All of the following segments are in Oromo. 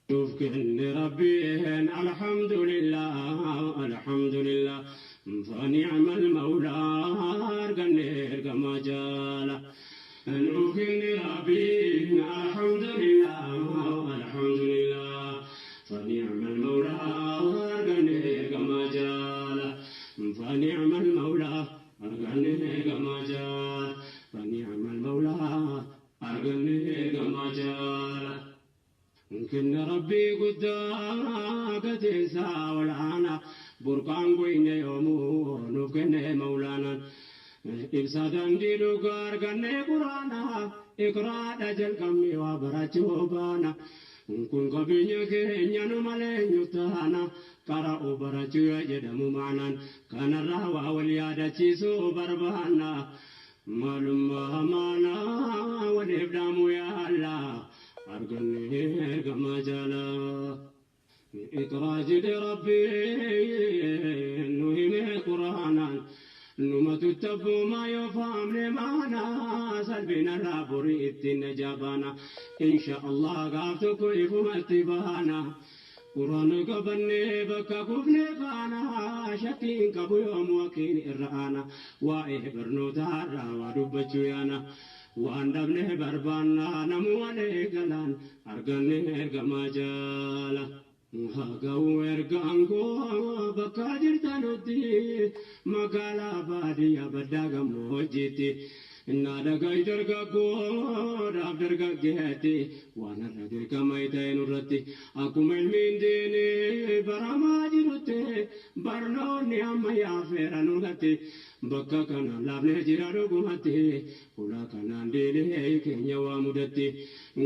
Nuuf kenne Rabbiin alhamdulillah alhamdulillah fani'mal mawlaa arganne ergamaa jaala. Nuuf kenne Rabbiin alhamdulillah alhamdulillah fani'mal mawlaa arganne ergamaa jaala. Fani'mal mawlaa arganne ergamaa jaala. Fani'mal mawlaa arganne ergamaa jaala. Kenna Rabbii guddaa gateessaa ol'aana burqaan goyne yoomuu nuuf kenne mawlaanaan. Ibsa dandii dhugaa arganne quraana iqraadha jalqabne waa barachuu baana. Kun qabeenya keenya nu malee eenyu taana qara'uu barachuu yoo jedhamu maanaan kanarraa waa wal yaadachiisuu barbaanna. Maalummaa maanaa waliif dhaamuu yaalla. Arganne ergamaa jaalaa. Iqraa jedhe Rabbiin nu hime Quraanaan. Numatu tabboomaa yoo faamne maanaa salphinarraa borii ittiin najaa baana. Insha Allah gaaf tokko ifumatti baana. Quraana qabannee bakka kufne kaana shakkiin qabu yoom wakiin irra aana. Waa'ee barnootaarraa waa dubbachuu yaana. Waan dhabne barbaanna namuu walee galaan arganne ergamaa jaala. Haa ergaan koo bakka jirtanutti magaalaa baadiyyaa baddaa gammoojjiitti. Na dhagai dargaggoodhaaf dargaggeetti waan irra dirqama ta'e nurratti akkuma ilmiin diinii baramaa jirutti barnoonni ammayyaa feera nurratti bakka kana laafnee jira dhugumatti ulaa kanaan diinii keenya waa mudatti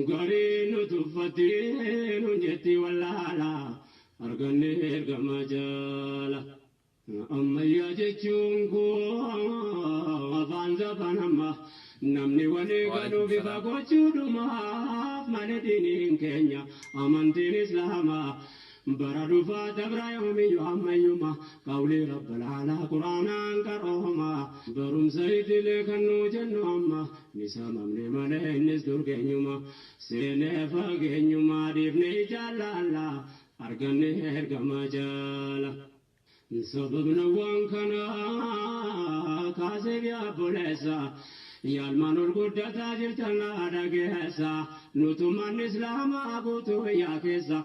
garii nu tuffatti nun jetti wallaala arganne ergamaa jaala. Ammayyaa jechuun koo afaan zaban amma namni walii galuu bifa gochuudhumaaf malee diiniin keenya amantiin islaamaa bara dhufaa dabra yoomiyyuu ammayyuma qawlii rabbal aalaa quraanaan qarooma barumsa idilee kan nuu jennu amma ni saamamne malee innis dur keenyuma seenee fageenyumaa dhiifne jaallalla arganne ergamaa jaala. Sababna waan kanaa kaasee obboleessa yaalmaan ol guddataa jirtan dhageessa nutummaan islaamaa guutuu biyyaa keessa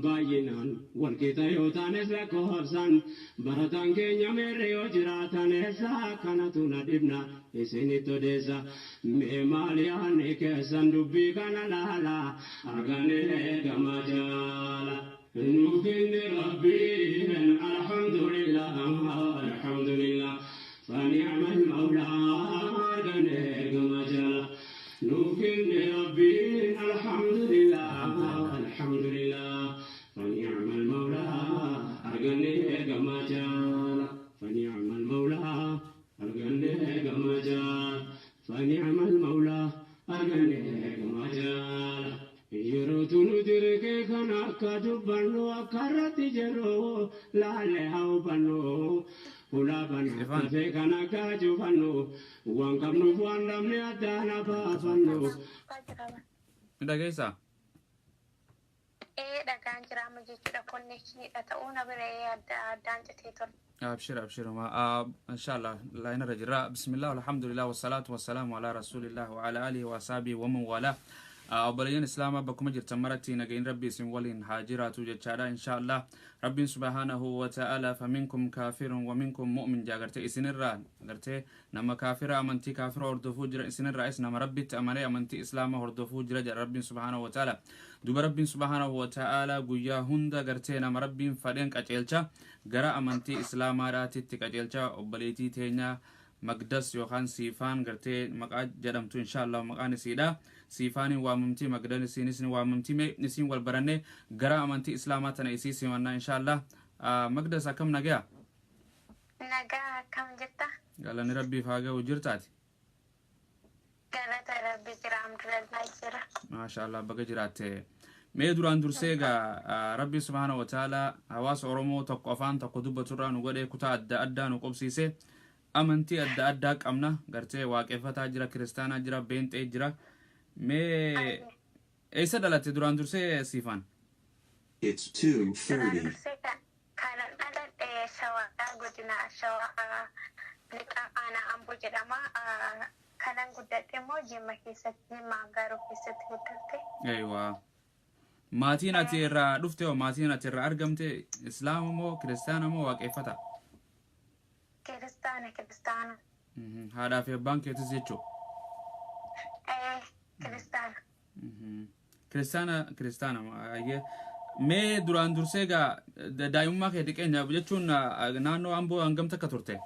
baay'inaan walqixa yoo taanes lakkoofsan barataan keenya meerre yoo jiraatan eessa kanatu na dhibna isinitti odeessa mee maal yaadni keessan dubbii kana laala arganne ergamaa jaala. Nuuf kenne Rabbiin alhamdulillah alhamdulillah fani'mal mawlaa arganne ergamaa jaala. Nuuf kenne Rabbiin alhamdulillah alhamdulillah fani'mal mawlaa arganne ergamaa jaala. Fani'mal mawlaa arganne ergamaa jaala. Fani'mal mawlaa arganne ergamaa jaala. Yeroo tunu dirqee kana akka dubbannu akka irratti jedhu laallee haa hubannu. Ulaa banaa tafee kan akka cufannu waan qabnuuf waan dhabne addaan baafannu. Ni dhageessaa? Ee, dhagaan jira amma jechuudha, connectioniidha ta'uu na bira ee adda addaan citee ture. Abshir, abshir. Inshallah line irra jirra. Bismillah, alhamdulillah, wasalaatu wasalaamu ala rasulillah wa ala alihi wa ashabihi wa man wala. Obboleeyyan islaamaa bakkuma jirtan maratti nagayin Rabbi isin waliin haa jiraatu jechaadha. Inshallah Rabbiin subhaanahu wa ta'ala "Faminkum kaafirun wa minkum mu'min" jaa. Gartee isinirraa gartee nama kaafira amantii kaafira hordofuu jira, isinirraas nama Rabbitti amanee amantii islaamaa hordofuu jira jedha Rabbiin subhaanahu wa ta'ala. Duba Rabbiin subhaanahu wa ta'ala guyyaa hunda gartee nama Rabbiin fadheen qaceelcha, gara amantii islaamaadhaatitti qaceelcha. Obboleettii teenya Magdas yookaan Siifaan gartee maqaa jedhamtu, inshallah maqaan isiidha Siifaaniin waamamti, Magdan isiinis ni waamamti. Mee isiin wal baranne gara amantii islaamaa tana isii simannaa inshallah. Magdas, akkam, nagaya? Nagaa, akkam jirta? Galanni Rabbiif haa ga'u, jirtaati? Galata Rabbi jira, alhamdulillah jira. Maasha Allah, baga jiraatte. Mee duraan dursee egaa Rabbi subhaana wa ta'ala hawaasa Oromoo tokko afaan tokko dubbaturraa nu godhee kutaa adda addaa nu qobsiise. Amantii adda addaa qabna, gartee waaqeffataa jira, kiristaanaa jira, beenxee jira. Mee eessa dhalatte duraan dursee, Siifaan? It's Duraan 2:30. Dursee kanan dhaladhe Shawaadha, godina Shawaa Lixaa aanaa Amboo jedhama. Kanan guddadhe immoo Jimma keessatti, Jimma Aggaaroo keessatti guddadhe. Eeywa. Maatiin ati irraa dhufte hoo, maatiin ati irraa argamte islaama moo kiristaana moo waaqeffata? Kiristaana, kiristaana. Haadhaa fi abbaan keetis jechuu? Ee, kiristaana. Kiristaana, kiristaana ayyee. Mee duraan dursee egaa daa'imummaa kee xiqqeenya jechuun naannoo Amboo hangam takka turte?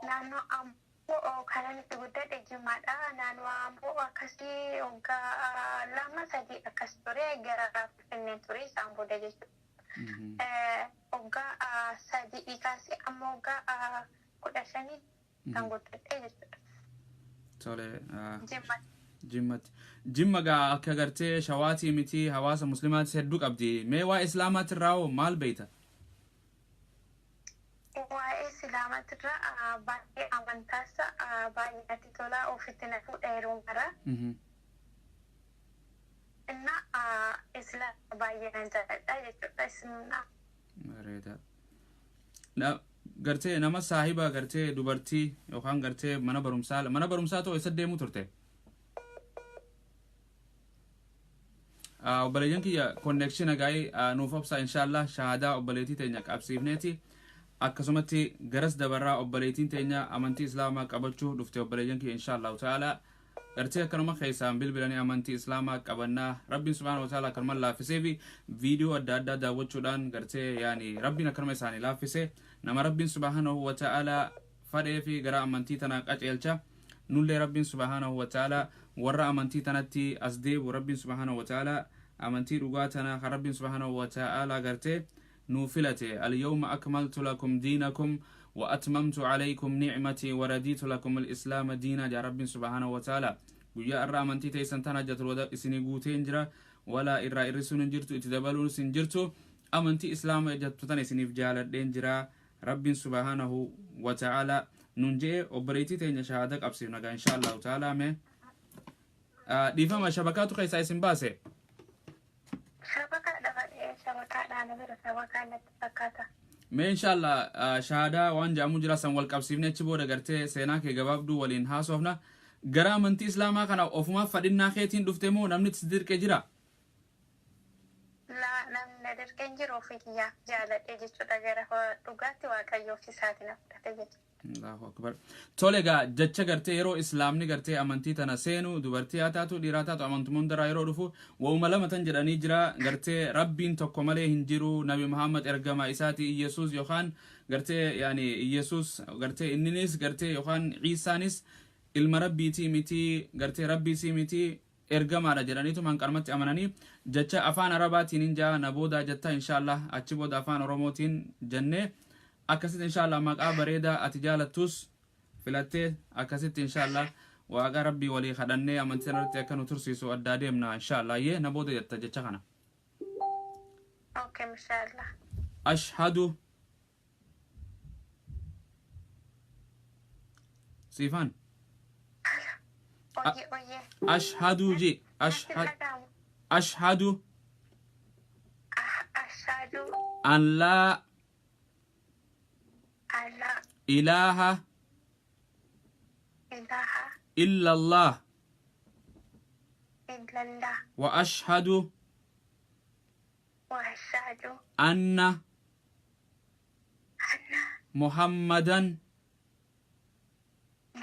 Naannoo Amboo kanan itti guddadhe Jimmaadha. Naannoo Amboo akkasii waggaa 2, 3 akkas ture, gara Finfinnee ture isaan booda jechuudha. Waggaa 3 kaasee amma waggaa 15 kan guddadhe jechuudha. Tole. Jimma. Jimmatti. Jimma gaa akka gartee Shawaatii miti, hawaasa muslimaatis hedduu qabdi. Mee waa islaamaatti irraa hoo maal beeyta? Waa'ee islaamaatirraa baay'ee amantaasa baay'ee natti tola, ofitti na fuudha yeroo mara. Inna islaama baay'ee nan jaalladha jechuudha. Islaama. Bareeda. Gartee nama saahiba gartee dubartii yookaan gartee mana barumsaa ta'u eessa deemuu turte? Obboleeyyan kiyya, connection gaa'ii nuuf obsa. Inshaallah shahaadaa obboleettii teenya qabsiifneeti akkasumatti garas dabarraa. Obboleettiin teenya amantii islaamaa qabachuu dhufte. Obboleeyyan kiyya, inshaallahu ta'ala gartee akkanuma keessaan bilbilanii amantii islaamaa qabannaa, rabbiin subhaana wa ta'ala akkanuma laaffisee fi viidiyoo adda addaa daawwachuudhaan gartee yaani rabbiin akkanuma isaanii laaffise. Nama rabbiin subhaanahu wa ta'ala fadhee fi gara amantii tanaa qaceelcha. Nullee rabbiin subhaanahu wa ta'ala warra amantii tanatti as deebu, rabbiin subhaanahu wa ta'ala amantii dhugaa tana kan rabbiin subhaanahu wa ta'ala gartee nuu filate, "Alyawma akmaltu lakum diinakum wa atmamtu alaykum nicmatii wa radiitu lakum alislaama diinaa" jaa rabbiin subhaanahu wa ta'ala. Guyyaa irra amantii teessan tana hajjatul wada isinii guuteen jira, walaa irraa irrisuun hin jirtu, itti dabaluunis hin jirtu, amantii islaama jettu tana isiniif jaaladheen jira rabbiin subhaanahu wa ta'ala nun je'e. Obboleettii teenya shahaada qabsiifna gaa insha allahu ta'ala. Mee dhiifama, shabakaatu keessaa isin baase. Shabakaadha baay'ee, shabakaadhaan bira shabakaa natti fakkaata. Mee inshallah shahaadaa waan jedhamu jira, san wal qabsiifne achi booda gartee seenaa kee gabaabduu waliin haasofna. Gara amantii islaamaa kana ofumaaf fadhinnaa keetiin dhufte moo namni si dirqe jira? Laa, namni na dirqee hin jiru, ofii kiyyaaf jaaladhe jechuudha, gara dhugaatti Waaqayyoof isaati na fudhate jechuudha. Allahu akbar. Tole egaa, jecha gartee yeroo islaamni gartee amantii tana seenu, dubartii haa taatu dhiiraa taatu, amantuma hundarraa yeroo dhufu waa'uma lama tan jedhanii jira. Gartee rabbiin tokko malee hin jiru, Nabi Muhammad ergama isaati, Iyesuus yookaan gartee yaani Iyesuus gartee inninis gartee yookaan Iisaanis ilma rabbiitii miti, gartee rabbiisii miti, ergamaadha jedhaniitu hanqarmatti amananii. Jecha afaan arabaatiin hin jaa na boodaa jetta inshaallah, achi booda afaan oromootiin jennee akkasitti inshaallah maqaa bareedaa ati jaalattus filattee akkasitti inshaallah waaqa rabbii walii kadhannee amantii sanarratti akka nu tursiisu addaa deemna inshaallah. Yee, na booda jetta jecha kana. Okay, inshallah. Ashhadu siifaan. Oye, oye. Ashhadu ji. Natti ashhad dhaga'amu. Ashhadu. Ah, ashhadu. An laa alla ilaaha ilaha illa allah illallah wa ashhadu wa ashhadu anna anna muhammadan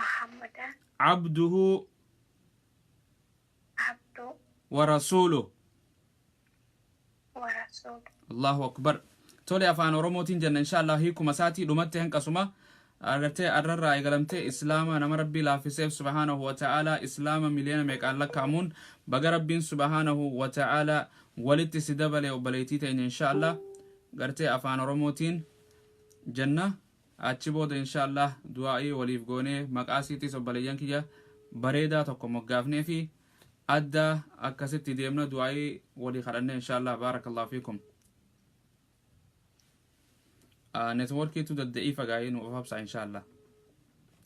Muhammadan abduhu abdu wa rasuluh wa rasuluh. Allahu akbar. Tole, afaan oromootiin jenna inshallah, hiikuma isaatii dhumatte hanqasuma agartee arrarraa eegalamtee islaama nama rabbii laaffiseef subhaanahu wa ta'ala islaama miliyoona meeqaan lakkaa'amuun baga rabbiin subhaanahu wa ta'ala walitti si dabale. Obboleettii teenya, inshallah gartee afaan oromootiin jenna, achi booda inshallah du'aa'ii waliif goonee maqaa siitis obboleeyyan kiyya bareedaa tokko moggaafnee fi adda akkasitti deemna, du'aa'ii walii kadhannee inshallah. Baarakallahu fiikum. Networkiitu dadda'iifa gaa'ii nu of habsa inshallah.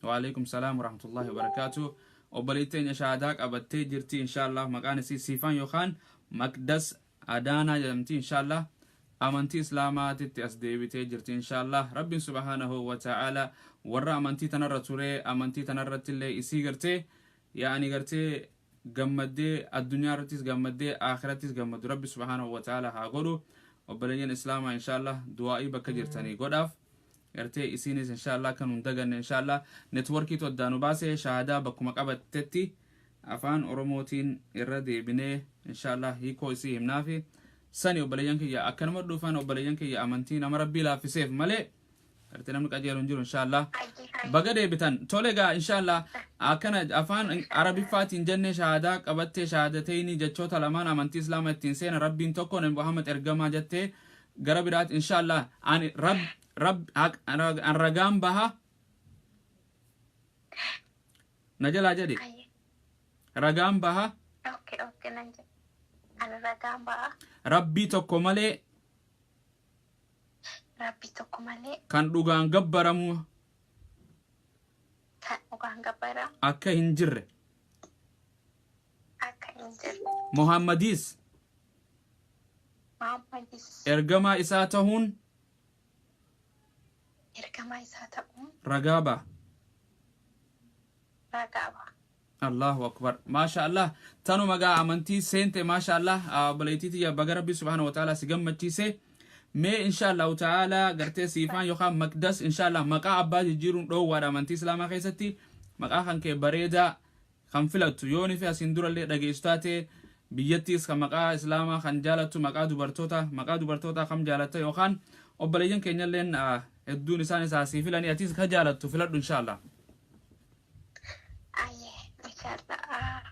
Waalaikum salaam warahmatullahi wabarakaatu. Obboleettii teenya shahaadaa qabattee jirti inshallah. Maqaan isii Siifaan yookaan Maqdas. Adaanaa jedhamti. Inshaallah amantii islaamaatitti as deebitee jirti. Inshaallah Rabbiin subhaanahu wa ta'ala warra amantii tanarra ture, amantii tanarratti illee isii gartee yaa'ani gartee gammaddee, addunyaa irrattis gammaddee akhirattis gammaddu Rabbi subhaanahu wa ta'ala haa godhu. Obboleeyyan islaamaa, inshaallah du'aa'ii bakka jirtanii godhaaf. Gartee isiinis inshaallah kan hin daganne. Inshaallah networkiitu addaanu baase. Shaahadaa bakkuma qabattetti afaan Oromootiin irra deebinee inshaallah hiikoo isii himnaafi sani. Obboleeyyan kiyya, akkanuma dhufan. Obboleeyyan kiyya, amantii nama Rabbii laaffiseef malee gartee namni qajeelu hin jiru. Inshaallah baga deebitan. Tole gaa, inshaallah akkana afaan Arabiffaatiin jenne. Shaahadaa qabattee, shahaadatayni, jechoota lamaan amantii islaama ittiin seena, Rabbiin tokko, Nabi Muhammad ergamaa jettee, gara biraatti inshaallah ani rab rab an ragaan baha na jalaa jedhi. Ragaan baha. Okay, nan jedha. Ani ragaan ba'a. Rabbii tokko malee. Rabbii tokko malee. Kan dhugaan gabbaramu. Kan dhugaan gabbaramu. Akka hin jirre. Akka hin jirre. Muhammadiis. Muhammadis. Ergamaa isaa tahuun. Ergamaa isaa ta'uun. Ragaa ba'a. Ragaa ba'a. Allahu akbar, maasha Allah. Tanuma gaa amantii seente. Maasha Allah, obboleettii tiyya, baga Rabbi subhaanahu wa ta'ala si gammachiise. Mee insha Allahu ta'ala gartee Siifaan yookaan Maqdas, insha Allah maqaa abbaa jijjiiruun dhoowwaadha amantii islaamaa keessatti. Maqaa kan kee bareedaa kan filattu yooni fi asiin durallee dhageessu taate, biyyattiis kan maqaa islaamaa kan jaalattu, maqaa dubartoota kam jaalatta? Yookaan obboleeyyan keenyalleen hedduun isaan isaa sii filanii, atis ka jaalattu filadhu insha Allah. Ayyee, inshallah.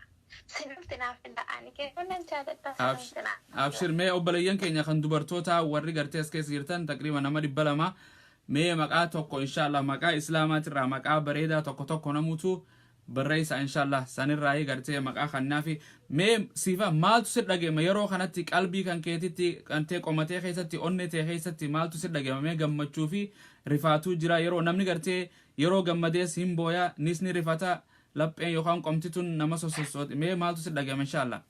Sinumti naaf fila, ani kee nan jaaladha, sinumti naaf fila. Abshir. Mee obboleeyyan keenya kan dubartoota warri gartee as keessa jirtan, taqriiban nama 200, mee maqaa tokko inshallah maqaa islaamaatirraa maqaa bareedaa tokko tokko namutu barreessa. Inshallah sanirraa gartee maqaa kannaafi. Mee Siifa, maaltu si dhagema yeroo kanatti? Qalbii kan keetitti, kan tee qomatee keessatti, onnee tee keessatti maaltu si dhagema? Mee gammachuu fi rifaatuu jira. Yeroo namni gartee yeroo gammadees hin booya, nis ni rifata, lapheen yookaan qomti tun nama sossossooti. Mee maaltu si dhagema inshallah?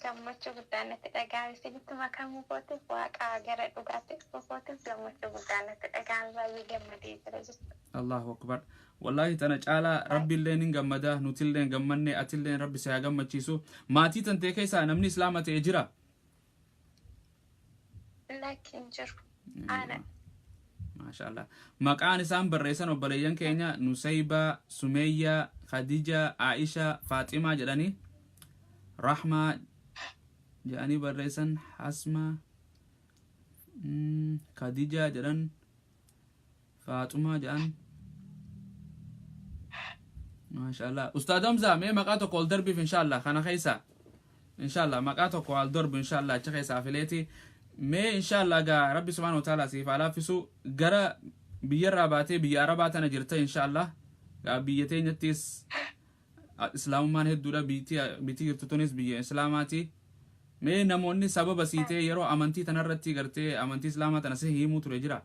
Gammachuu guddaan natti dhaga'ame. Isinitti makamuu kootiif, Waaqa gara dhugaatti dhufuu kootiif gammachuu guddaan natti dhaga'ame, baay'ee gammadee jira jechuudha. Allahu akbar. Wallahi tana caalaa Rabbiilleen hin gammada, nutilleen gammanne, atilleen Rabbi si haa gammachiisu. Maatii tantee keessaa namni islaama ta'e jira? Lakki, hin jiru. Ana. Maasha Allah. Maqaan isaan barreessan obboleeyyan keenya Nusayba, Sumeeyya, Khadija, Aisha, Faaximaa jedhanii, Rahmaa jedhanii barreessan, Hasma, Khadija jedhan, Faaxumaa jedhan. Maasha Allah. Ustaad Hamza, mee maqaa tokko ol darbiif inshallah kana keessa. Inshallah maqaa tokko ol darbu inshallah achi keessaa fileeti. Mee inshallah gaa Rabbi subhaanahu wa ta'ala siif haa laaffisu. Gara biyyarraa baatee biyya Arabaa tana jirta. Inshallah gaa biyya teenyattis islaamummaan hedduudha. Biyyatti jirtu tunis biyya islaamaati. Mee namoonni sababa sii ta'e yeroo amantii tanarratti gartee amantii islaamaa tana si himuu ture jira?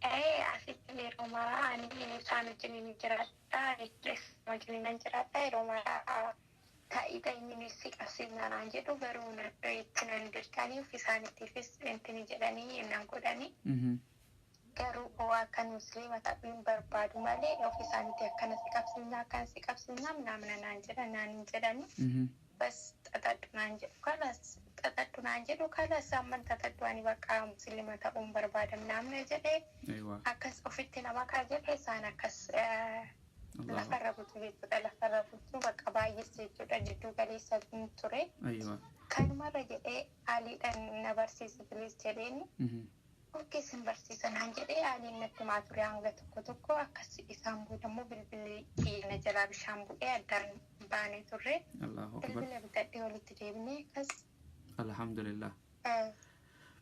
Ee, asitti yeroo maraa ani isaan wajjin ni jiraadha jechuudha. Isaan wajjin nan jiraadha yeroo maraa. Taa'ii inni si qabsiifna naan jedhu, garuu itti nan dirqanii of isaaniitiifis intini jedhanii nan godhanii. Garuu akkan musliima ta'uu hin barbaadu malee, of isaaniitti akkana si qabsiifna, akkana si qabsiifna naamna naan jedha naan hin jedhanii. Bas xaxadhu naan jedhu, kalas xaxadhu naan jedhu, kalas amman xaxadhu, ani bakka musliima ta'uun barbaadam naamna jedhee akkas ofitti nama kaa jedhe. Isaan akkas lafarra butu jechuudha, lafarra butu bakka baay'ees jechuudha, jidduu galeessa ture. Kanumarra jedhee Aliidhaan na barsiisi please jedheeni. Okay, sin barsiisa naan jedhee. Aliin natti himaa ture hanga tokko tokko akkas. Isaan booda immoo bilbilli na jalaa bishaan bu'ee addaan baanee turre. Bilbila bitadhee walitti deebinee akkas. Alhamdulillah.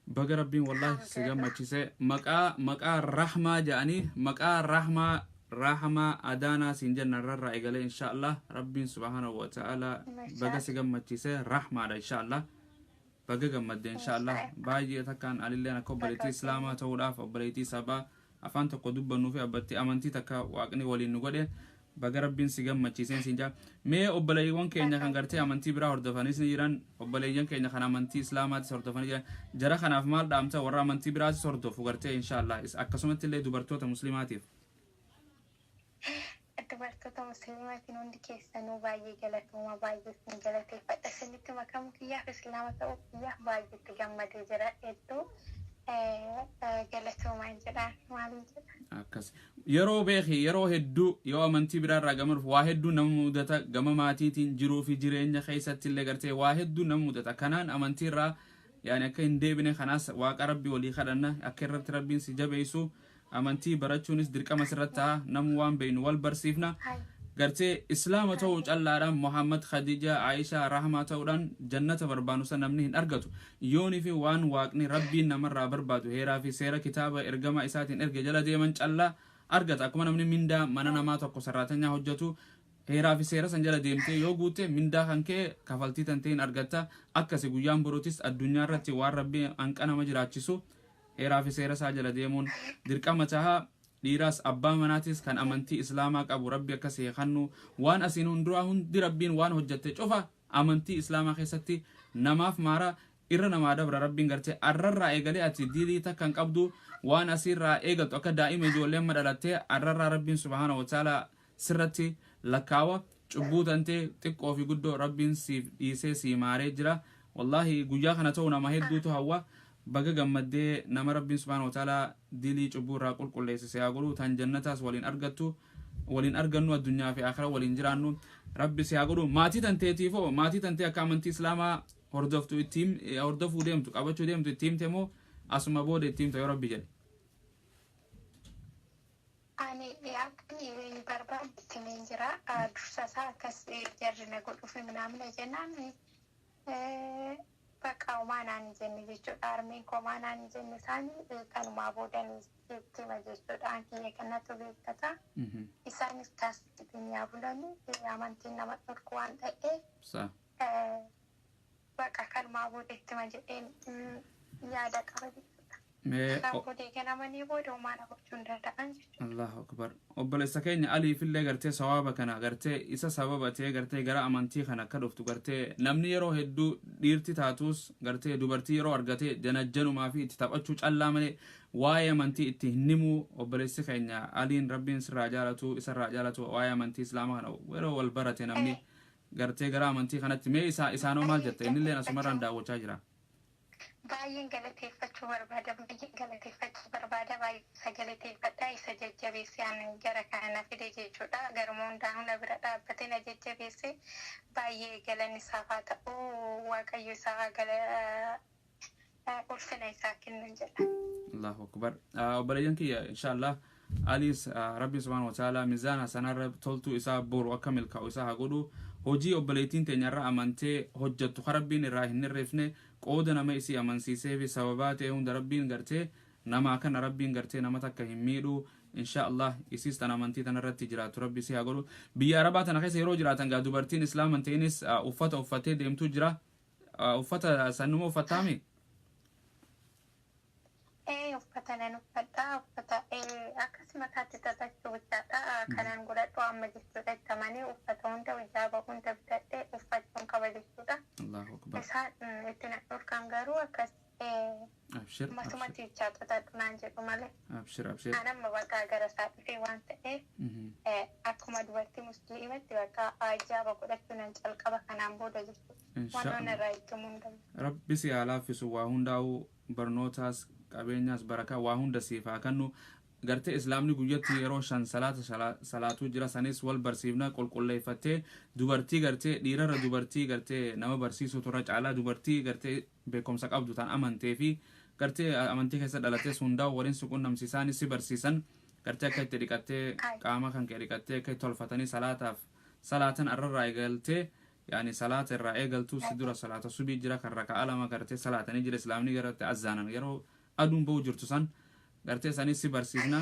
Baga Rabbiin wallahi si gammachiise. Maqaa Rahmaa jedhanii, maqaa Rahmaa, Rahmaa Adaanaa siin jenna irraa eegalee insha Allah. Rabbiin subhaanahu wa ta'ala baga si gammachiise. Rahmaadha insha Allah. Baga gammadde insha Allah. Baay'ee takkaan anilleen akka obboleettii islaamaa ta'uudhaaf, obboleettii sabaa afaan tokko dubbannuu fi abbattii amantii takka Waaqni waliin nu godhe. Baga Rabbiin si gammachiiseen siin jaa. Mee obboleeyyan keenya kan gartee amantii biraa hordofanis ni jiran, obboleeyyan keenya kan amantii islaamaatis hordofanii jiran, jara kanaaf maal dhaamta, warra amantii biraatis hordofu gartee, inshaallah, akkasumatti illee dubartoota muslimaatiif? Dubartoota musliimaatiin hundi keessanuu baay'ee galatooma, baay'ee isin galateeffadha. Isinitti makamuu kiyyaaf, islaama ta'uu kiyyaaf baay'ee itti gammadee jira, hedduu galatoomaan jedha, maaliin jedha. Akkas yeroo beeki, yeroo hedduu yoo amantii biraarraa gama dhufu waa hedduu nama mudata, gama maatiitiin jiruu fi jireenya keessatti illee gartee waa hedduu nama mudata. Kanaan amantii irraa yaani akka hin deebine kanaas Waaqa Rabbi walii kadhanna, akka irratti Rabbiin si jabeessu. Amantii barachuunis dirqama sirratti ta'a. Namu waan beeynu wal barsiifna. Gartee islaama ta'uu callaadhaan, Muhammad, Khadija, Aisha, Rahmaa ta'uudhaan jannata barbaanu san namni hin argatu. Yoonii fi waan Waaqni Rabbiin namarraa barbaadu, heeraa fi seera kitaaba ergamaa isaatiin erge jala deeman callaa argata. Akkuma namni mindaa mana namaa tokko sarraatanyaa hojjetu, heeraa fi seera san jala deemtee yoo guutte mindaa kan kee kafaltii tan ta'in argatta. Akkasi guyyaan boruutis addunyaa irratti waan Rabbii hanqa nama jiraachisu heeraa fi seera isaa jala deemuun dirqama taha. Dhiiraas abbaa manaatis kan amantii islaamaa qabu Rabbi akkas heekannu. Waan asiin hunduraa hundi Rabbiin waan hojjatte cufa amantii islaamaa keessatti namaaf maara, irra namaa dabra Rabbiin. Gartee arrarraa eegalee ati dilii takka hin qabdu. Waan asiirraa eegaltu akka daa'ima ijoollee amma dhalattee arrarraa Rabbiin subhaana wa ta'ala sirratti lakkaawa. Cubbuu tantee xiqqoo fi guddoo Rabbiin siif dhiisee sii maaree jira. Wallaahi guyyaa kana ta'u nama hedduutu hawwa. Baga gammaddee. Nama Rabbiin subhaana wa ta'ala dilii cubbuu irraa qulqulleesse si haa godhu. Tan jannataas waliin argattu, waliin argannu, addunyaa fi akhira waliin jiraannu Rabbi si haa godhu. Maatii tanteetiifoo, maatii tantee akka amantii islaamaa hordoftu ittiin hordofuu deemtu, qabachuu deemtu itti himte moo asuma booda itti himta yoo Rabbi jedhe? Ani akka inni barbaadutti himeen jira. Dursa isaa akkas jarri na godhuuf minaamina jennaan bakka homaa naan hin jenne jechuudha. Harmeen koo homaa naan hin jenne, isaan kanumaa boodan itti hima jechuudha. An kiyya kanatu beekkata. Isaanis taasisitiin yaa bulanii, amantiin nama dhorku waan ta'eef bakka kanumaa booda itti hima jedheen yaada qaba jechuudha. Mee Isaan booda eegalamanii booda homaa na gochuu hin danda'an jechuudha. Allahu akbar. Obboleessa keenya Aliifillee gartee sawaaba kana gartee isa sababa ta'ee gartee gara amantii kana akka dhuftu, gartee namni yeroo hedduu dhiirti taatus gartee dubartii yeroo argate janajjanumaa fi itti taphachuu callaa malee waa'ee amantii itti hin himuu. Obboleessi keenya Aliin Rabbiin sirraa jaalatu, isarraa jaalatu, waa'ee amantii islaamaa kana yeroo wal barate namni gartee gara amantii kanatti mee isaa isaanoo maal jette? Innilleen asumarraan daawwachaa jira. Baay'een galateeffachuu barbaada, baay'een galateeffachuu barbaada, baay'ee isa galateeffadha, isa jajjabeesse an gara kana na fide jechuudha. Garuma hundaanuu na bira dhaabbate na jajjabeesse, baay'ee galanni isaaf haa ta'u, Waaqayyo isaa haa gala, ulfina isaa kennu jedha. Allahu akbar. Obboleeyyan kiyya, inshallah Aliis Rabbiin subhaanahu wa ta'ala mizaana sanarra toltuu isaa boru akka milkaa'u isaa haa godhu. Hojii obboleettiin teenya irra amantee hojjettu ka Rabbiin irraa hin hirrifne, qooda nama isii amansiisee fi sababaa ta'e hunda Rabbiin gartee namaa kana Rabbiin gartee nama takka hin miidhu, insha Allah. Isiis tan amantii tanarratti jiraattu Rabbi isii haa godhu. Biyya arabaa tana keessa yeroo jiraatan gaa dubartiin islaaman ta'inis uffata uffattee deemtuu jira. Uffata sanuma uffattaami? Ee, uffata nan uffadha. Uffata akkas mataatti xaxachuu bichaadha. Kanan godhadhu amma jechuudha. Itti amanee uffata hunda, hijaaba hunda bitadhee uffachuun qaba jechuudha. Allahu akbar. Isaan itti na dhorkan garuu akkas Abshir, abshir. Matumatti bichaa xaxadhu naan jedhu malee. Abshir, abshir. An amma bakka gara isaa dhufee waan ta'eef akkuma dubartii musliimatti bakka hijaaba godhachuu nan calqaba kanaan booda jechuudha. Insha Wannoon Allah. irraa eegamuu hin danda'u. Rabbi si haa laaffisu waa hundaa'u, barnootaas, qabeenyaas, barakaa waa hunda siif haa kennu. Gartee islaamni guyyatti yeroo 5 salaata salaatuu jira, sanis wal barsiifna. Qulqulleeffattee dubartii gartee dhiirarra dubartii gartee nama barsiisuutu irra caalaa, dubartii gartee beekumsa qabdu tan amantee fi gartee amantii keessa dhalates hundaa'u waliin si qunnamsiisaanis si barsiisan, gartee akka itti dhiqattee qaama kan kee dhiqattee akka itti tolfatanii salaataaf salaatan arrarraa eegaltee, yaani salaata irraa eegaltu. Si dura salaata subii jira kan raka'a 2 gartee salaatanii jira islaamni, gartee azzaanan yeroo aduun ba'u jirtu san gartee sanis si barsiisna.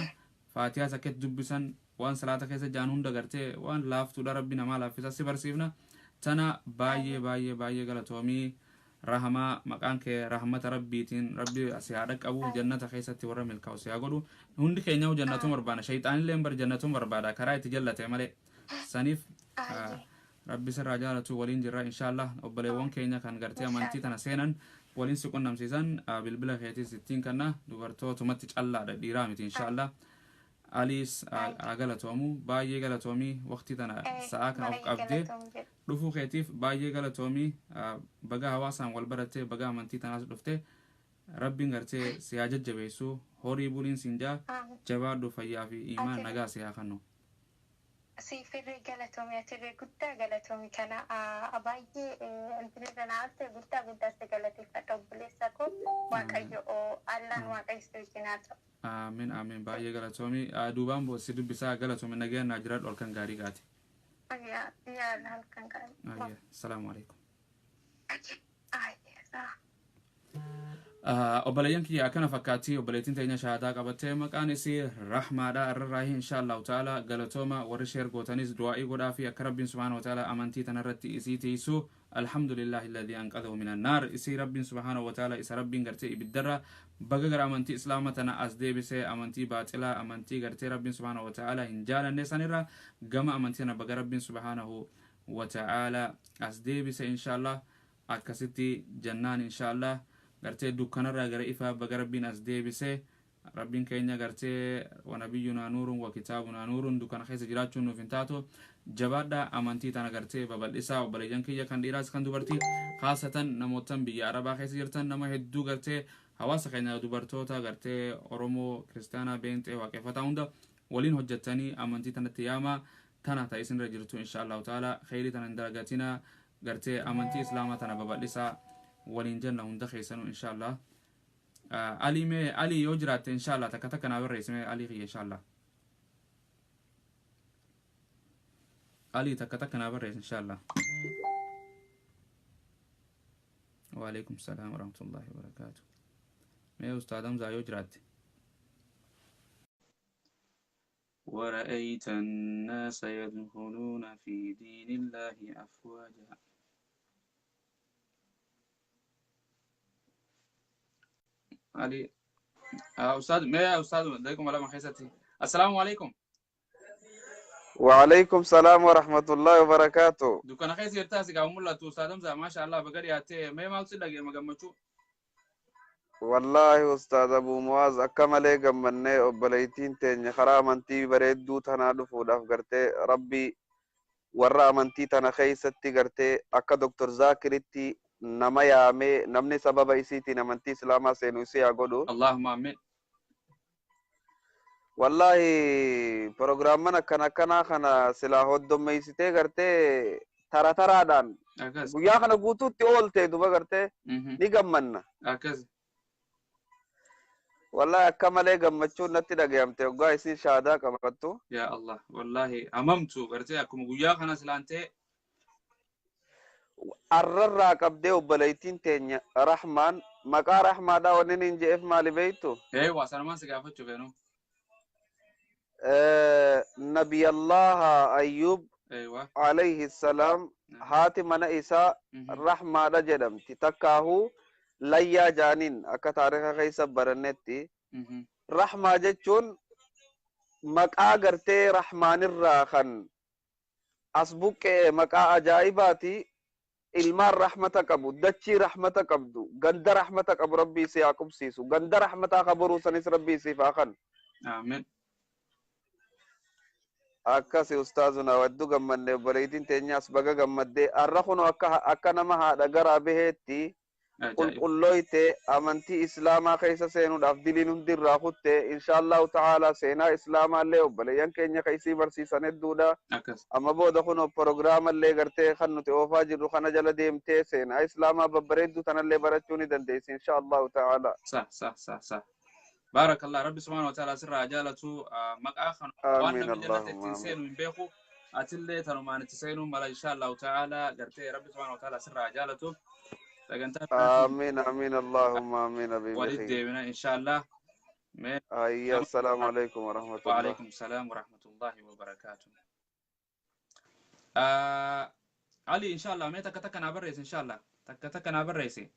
Faatihaas akka itti dubbisan, waan salaata keessa ja'an hunda gartee waan laaftuudha, Rabbi namaa laaffisa, si barsiifna. Tana baay'ee baay'ee baay'ee galatoomii Rahamaa. Maqaan kee rahmata Rabbiitiin Rabbi si haa dhaqqabu, jannata keessatti warra milkaa'u si haa godhu. Hundi keenya jannatuma barbaada, shayxaanillee bar jannatuma barbaada, karaa itti jallate malee. Saniif Rabbi sirraa jaalatu waliin jirra inshaallah. Obboleewwan keenya kan gartee amantii tana seenan waliin si qunnamsiisan, bilbila keetis ittiin kanna dubartootumatti callaadha, dhiiraa miti inshaallah. Aliis haa galatoomu, baay'ee galatoomii. Waqtii tana sa'aa kana of qabdee dhufuu keetiif baay'ee galatoomii. Baga hawaasaan wal barattee, baga amantii tanaas dhufte. Rabbiin gartee si haa jajjabeessu. Horii buliin siin jaa, jabaadhu, fayyaa fi imaan nagaa si haa kennu. Siifirree galatoomi, atirree guddaa galatoomi. Kana baay'ee intinirra naa olte, guddaa guddaa si galateeffadha obboleessa koo. Waaqayyo Allaan Waaqayyo si wajjin haa ta'u. Amiin, amiin, baay'ee galatoomi. Duubaan si dubbisaa. Galatoomi, nagayaan naa jiraadhu, halkan gaarii gaati. Yaa halkan gaarii. Assalaamu alaikum. Obboleeyyan kiyya, akkana fakkaatti obboleettiin teenya shahaadaa qabattee, maqaan isii Rahmaadha. Irrarraahi insha Allahu ta'ala. Galatooma warri share gootanis, du'aa'ii godhaa fi akka Rabbiin subhaanahu wa ta'ala amantii tanarratti isii tiisu. Alhamdulillahi alladhi anqadhahu minan naar. Isii Rabbiin subhaanahu wa ta'ala, isa Rabbiin gartee ibiddarra baga gara amantii Islaama tana as deebisee, amantii baaxilaa, amantii gartee Rabbiin subhaanahu wa ta'ala hin jaalanne sanirra gama amantii tana baga Rabbiin subhaanahu wa ta'ala as deebise insha Allah. Akkasitti jannaan insha Allah. Gartee dukkanarraa gara ifaa baga Rabbiin as deebise. Rabbiin keenya gartee wanabiyyunaa nuurun wa kitaabunaa nuurun, dukkana keessa jiraachuun nuuf hin taatu. Jabaadha, amantii tana gartee babal'isaa. Obboleeyyan kiyya kan dhiiraas kan dubartii, haasatan namootan biyya Arabaa keessa jirtan, nama hedduu gartee hawaasa keenya dubartoota gartee Oromoo, Kiristaanaa, Beenxee, Waaqeffataa hunda waliin hojjettanii amantii tanatti yaamaa. Tana ta isinirra jirtu insha Allahu ta'ala. Kheyrii tana hin dalagatinaa, gartee amantii Islaamaa tana babal'isaa waliin jenna hunda keessanuu insha Allah. Ali, mee Ali yoo jiraatte insha Allah takka takka naa barreessi mee Ali kiyya insha Allah. Ali, takka takka naa barreessi insha Allah. Waalaikum salaam warahmatullahi wabarakatuh. Mee Ustaad Hamzaa yoo jiraatte. ورأيت الناس يدخلون في دين الله أفواجا. علي أستاذ ما أستاذ عليكم ولا خيستي. السلام عليكم. وعليكم السلام ورحمة الله وبركاته. Dukkana keessa jirtaa si gaafa mul'atu. Ustaad Hamza, maasha Allah, baga dhiyaattee. Mee maaltu si dhaga'ama gammachuu? Wallaahi Ustaaz Abu Muwaaz, akka malee gammannee. Obboleettiin teenya karaa amantii bareedduu tanaa dhufuudhaaf gartee Rabbi warra amantii tana keessatti gartee akka Dr. Zaakiritti nama yaamee namni sababa isiitiin amantii Islaamaa seenu isii haa godhu. Allahumma amin. Wallaahi proogiraamman akkana akkanaa kana silaa hoddommeessitee gartee tara taraadhaan guyyaa kana guutuutti oolte duba gartee ni gammanna. Wallahi akka malee gammachuun natti dhagayamte hoggaa isin shaadaa qabattu. Yaa Allah, wallahi hamamtu gartee akkuma guyyaa kana silaan ta'e. Arrarraa qabdee obboleettiin teenya Rahmaan, maqaa Rahmaadhaa wanni niin je'eef maali beektu? Eewa, sanumaan si gaafachuu feenu. Nabiyallaha Ayyub alayhi salaam, haati mana isaa Rahmaadha jedhamti, takkaahuu Layyaa jaaniin akka taarika keessa barannetti. Rahmaa jechuun maqaa gartee Rahmaanirraa kan as buqqee, maqaa ajaa'ibaati. Ilmaan rahmata qabu, dachii rahmata qabdu, ganda rahmata qabu Rabbii si haa qubsiisu. Ganda rahmataa ka boruu sanis Rabbii siif haa kanu. Amiin. Akkasi ustaazuna, hedduu gammanne. Obboleettiin teenyaas baga gammaddee. Har'a kunoo akka nama haadha garaa baheetti qulqullooyte, amantii Islaamaa keessa seenuudhaaf diliin hundi irraa kutte inshaallahu ta'ala. Seenaa Islaamaallee obboleeyyan keenya keessii barsiisan hedduudha. Amma booda kunoo proogiraamallee gartee kan nuti oofaa jirru kana jala deemtee seenaa Islaamaa babbareedduu tanallee barachuu ni dandeessi inshaallahu ta'ala. Sa sa sa sa. Baarakallah, Rabbi subhaanahu wa ta'ala sirraa jaalatu. Maqaa kan waan namni jannata ittiin seenu hin beeku, atillee tanumaan itti seenuu mala inshaallahu ta'ala. Gartee Rabbi subhaanahu wa ta'ala sirraa jaalatu. Sagantaa Amiin, amiin, allahumma amiin habibi. Walitti deebina inshaallah. Ayya, assalaamu alaikum warahmatullah. Wa alaikum salaam warahmatullahi wabarakaatuh. Ali, inshallah mee takka takka naa barreessi inshallah, takka takka naa barreessi.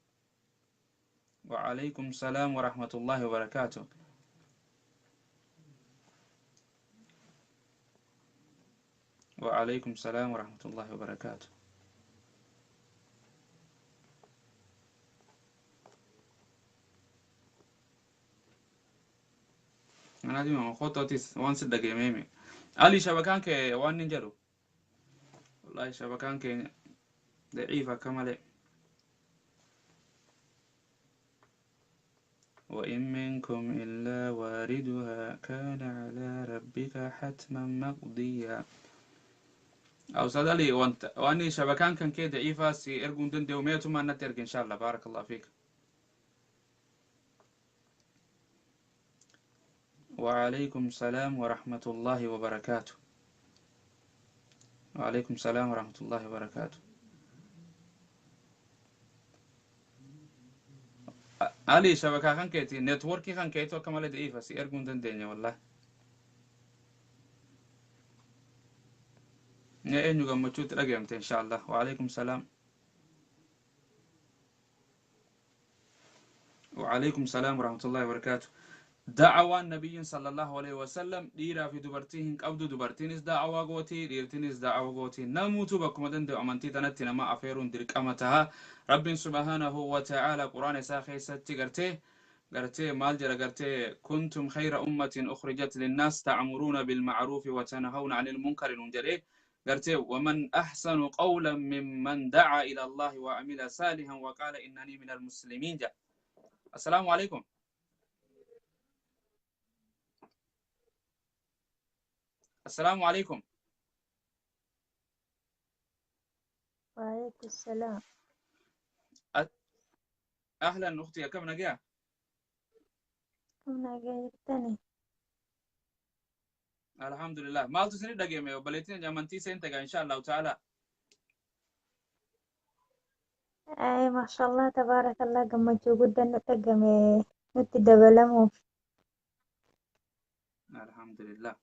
وعليكم السلام ورحمة الله وبركاته. وعليكم السلام ورحمة الله وبركاته. أنا دي ما خطوتي وان صدق يا ميمي علي شبكان كي وان نجرو والله شبكان كي ضعيفة كمالي. وإن منكم إلا واردها كان على ربك حتما مقضيا. أو صدالي وانت واني شبكان كان كي ضعيفة سي إرجون دندي وميتو ما نترك إن شاء الله. بارك الله فيك. وعليكم السلام ورحمة الله وبركاته. وعليكم السلام ورحمة الله وبركاته. علي شبكة خان كيتي نتوركي خان كيتو كمال ضعيفة سي إرجون دندي والله. يا إنه قمتشوت رقمت إن شاء الله. وعليكم السلام. وعليكم السلام ورحمة الله وبركاته. دعوة النبي صلى الله عليه وسلم ديرا في دبرتين قبض دبرتينس دعوة قوتي ديرتينس دعوة قوتي نموت بكم دند أمانتي تنتنا ما أفيرون دركمتها رب سبحانه وتعالى قرآن ساخي ستي قرتي مالجر قرتي كنتم خير أمة أخرجت للناس تعمرون بالمعروف وتنهون عن المنكر ننجري قرتي ومن أحسن قولا ممن دعا إلى الله وعمل صالحا وقال إنني من المسلمين. جاء. السلام عليكم. السلام عليكم. وعليكم السلام. أهلا أختي، كم نجا؟ كم نجا الثاني؟ الحمد لله. ما تسني دقيمة وبليتين جامنتي سنتك إن شاء الله تعالى. أي ما شاء الله تبارك الله قمت جدا نتقم نتدبلمو. الحمد لله.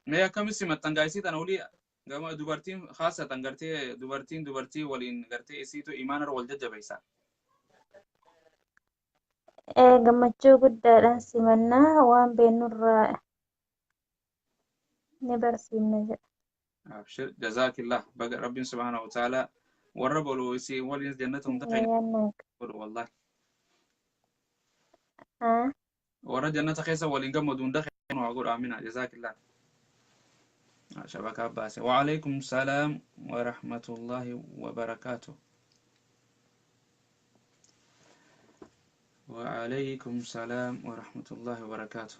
ما كم سمة تنجايسي تنولي جما دبرتين خاصة تنجرتي دبرتين دبرتي ولين جرتي إسيتو إيمان والجد بيسا. Gammachuu guddaadhaan simannaa waan beennurraa ni barsiifna jedha. أبشر جزاك الله بقى ربي سبحانه وتعالى والرب ولو ولين جنتهم دخل والله. ورا جنة خيسة ولين جمدون دخل وأقول آمين جزاك الله. شبكة عباس. وعليكم السلام ورحمة الله وبركاته. وعليكم السلام ورحمة الله وبركاته.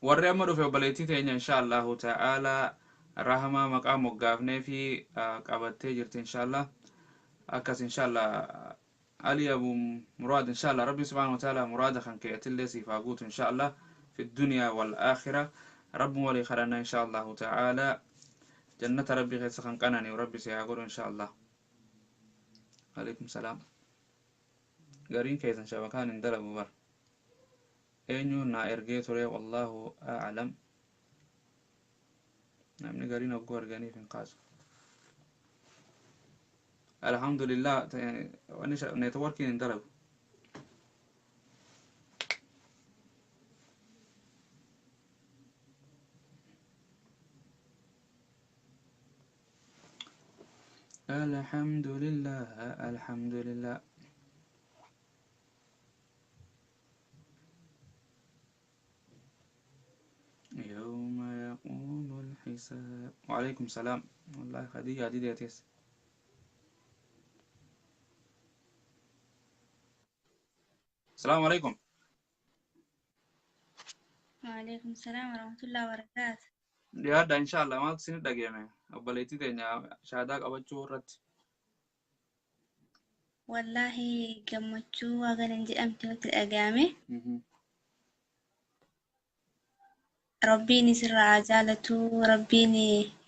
warri amma dhufe obboleettii teenya insha Allahu ta'ala rahmaa maqaa moggaafnee fi qabattee jirti insha Allah. Akkas insha Allah Ali Abu Murad insha Allah Rabbi subhanahu wa ta'ala muraada kan keetillee siif haa guutu insha Allah fi dunya wal aakhira. Rabbi walii kadhanna insha Allahu ta'ala jannata Rabbi keessa kan qanani'u Rabbi si haa godhu insha Allah. Alaikum salaam. Gariin keessan shabakaan hin dalagu bar. Eenyu naa ergee ture wallahu a'lam. Namni gariin hogguu arganiif hin kaasu. Alhamdulillah networkiin hin dalagu. Alhamdulillah alhamdulillah. يوم يقوم الحساب. وعليكم السلام. والله خديجة دي ديتيس. السلام عليكم. وعليكم السلام ورحمة الله وبركاته. يا إن شاء الله ما تسند دقيقة أبليتي تاني شهادة أبتشو رت. والله جمتشو وغنجي أمتي الأجامي. Rabbiin isirraa jaalatu, Rabbiin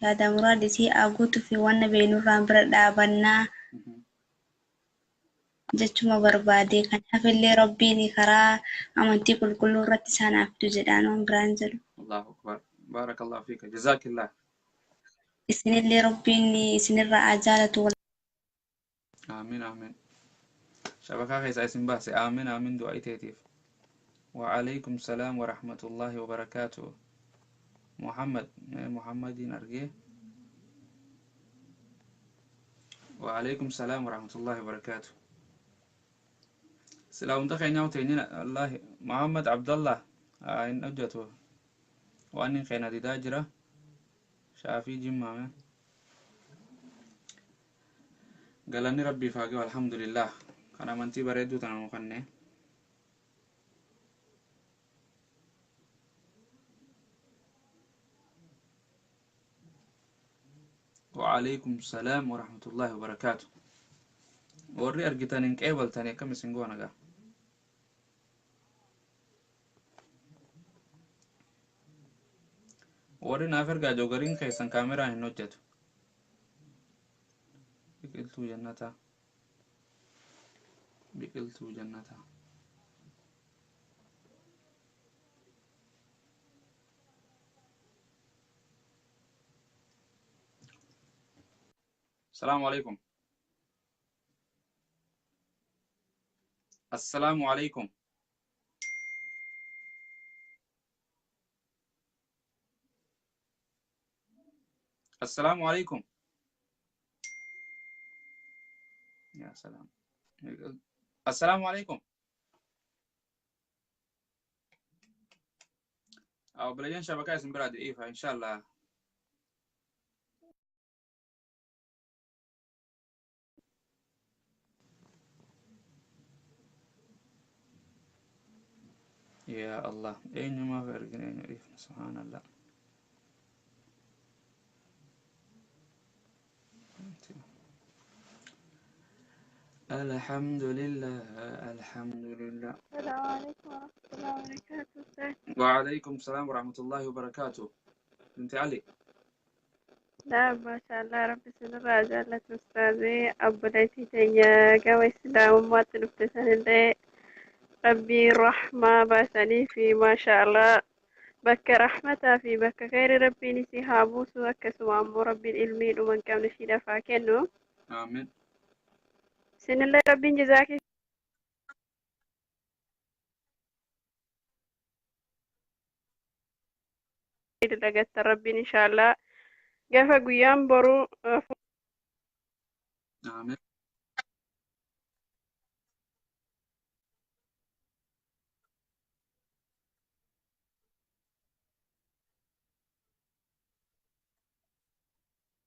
yaada muraada isii haa guutuu fi waan beeknurraan bira dhaabannaa jechuma barbaade. Kan hafillee Rabbiin karaa amantii qulqulluu irratti isaan haa fidu jedhaan waan biraan jedhu. Allahu akbar. Barakallahu fiika. Jazaakillah. Isinillee Rabbiin isinirraa haa jaalatu. Amiin amiin. Shabakaa keessaa isin baase. Amiin amiin du'aa iteetiif. وعليكم السلام ورحمة الله وبركاته. محمد، محمد أرجيه. وعليكم السلام ورحمة الله وبركاته. سلام دخل تينينا الله محمد عبد الله إن أجته وأني خينا دي داجرة شافي جمع قالني ربي فاقي والحمد لله. كان منتي بريدو تنا مخني. وعليكم السلام ورحمة الله وبركاته. Warri argitan hin qeebaltanii akkam isin goona gaa? Warri naaf ergaa joogariin keessan kaameraan hin hojjetu. Biqiltuu jannataa, biqiltuu jannataa. السلام عليكم، السلام عليكم. السلام عليكم. يا سلام، السلام عليكم. أو بلجان شبكة اسم براد إيه إن شاء الله. يا الله، أين ما فرقنا إيه، سبحان الله. الحمد لله، الحمد لله. السلام عليكم ورحمة الله وبركاته أستاذ. وعليكم السلام ورحمة الله وبركاته بنت علي. لا، ما شاء الله، ربي سنرى جالة أستاذي أبوليتي تيا قوي السلام ما تنفتسن اللي ربي الرحمة باسني في ما شاء الله بك رحمته في بك خير ربي نسيها بوسو أكسو ربي العلمين ومن كان نشيد فاكنو. آمين. سن الله ربي جزاك. لقت ربي إن شاء الله قفا قيام برو. آمين.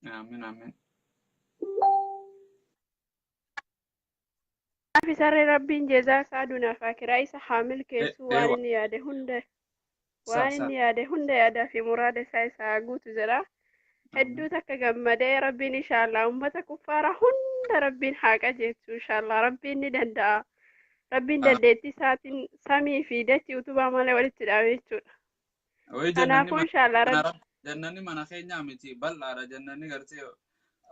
آمين آمين. في سر ربي جزاك سعدنا فاكرة إيسا حامل كيسو. وان yaade hunda waan inni yaade hunda yaadaa fi muraada isaa isaa guutu jedha. Hedduu takka gammadee rabbiin inshaallah ummata kuffaara hunda rabbiin haa qajeelchu inshaallah. Rabbiin ni danda'a. Rabbiin dandeettii isaatiin samii fi dachii utubaa malee walitti dhaabe jechuudha. Kanaafuu inshaallah rabbi Jannanni mana keenyaa miti, bal'aadha. Jannanni gartee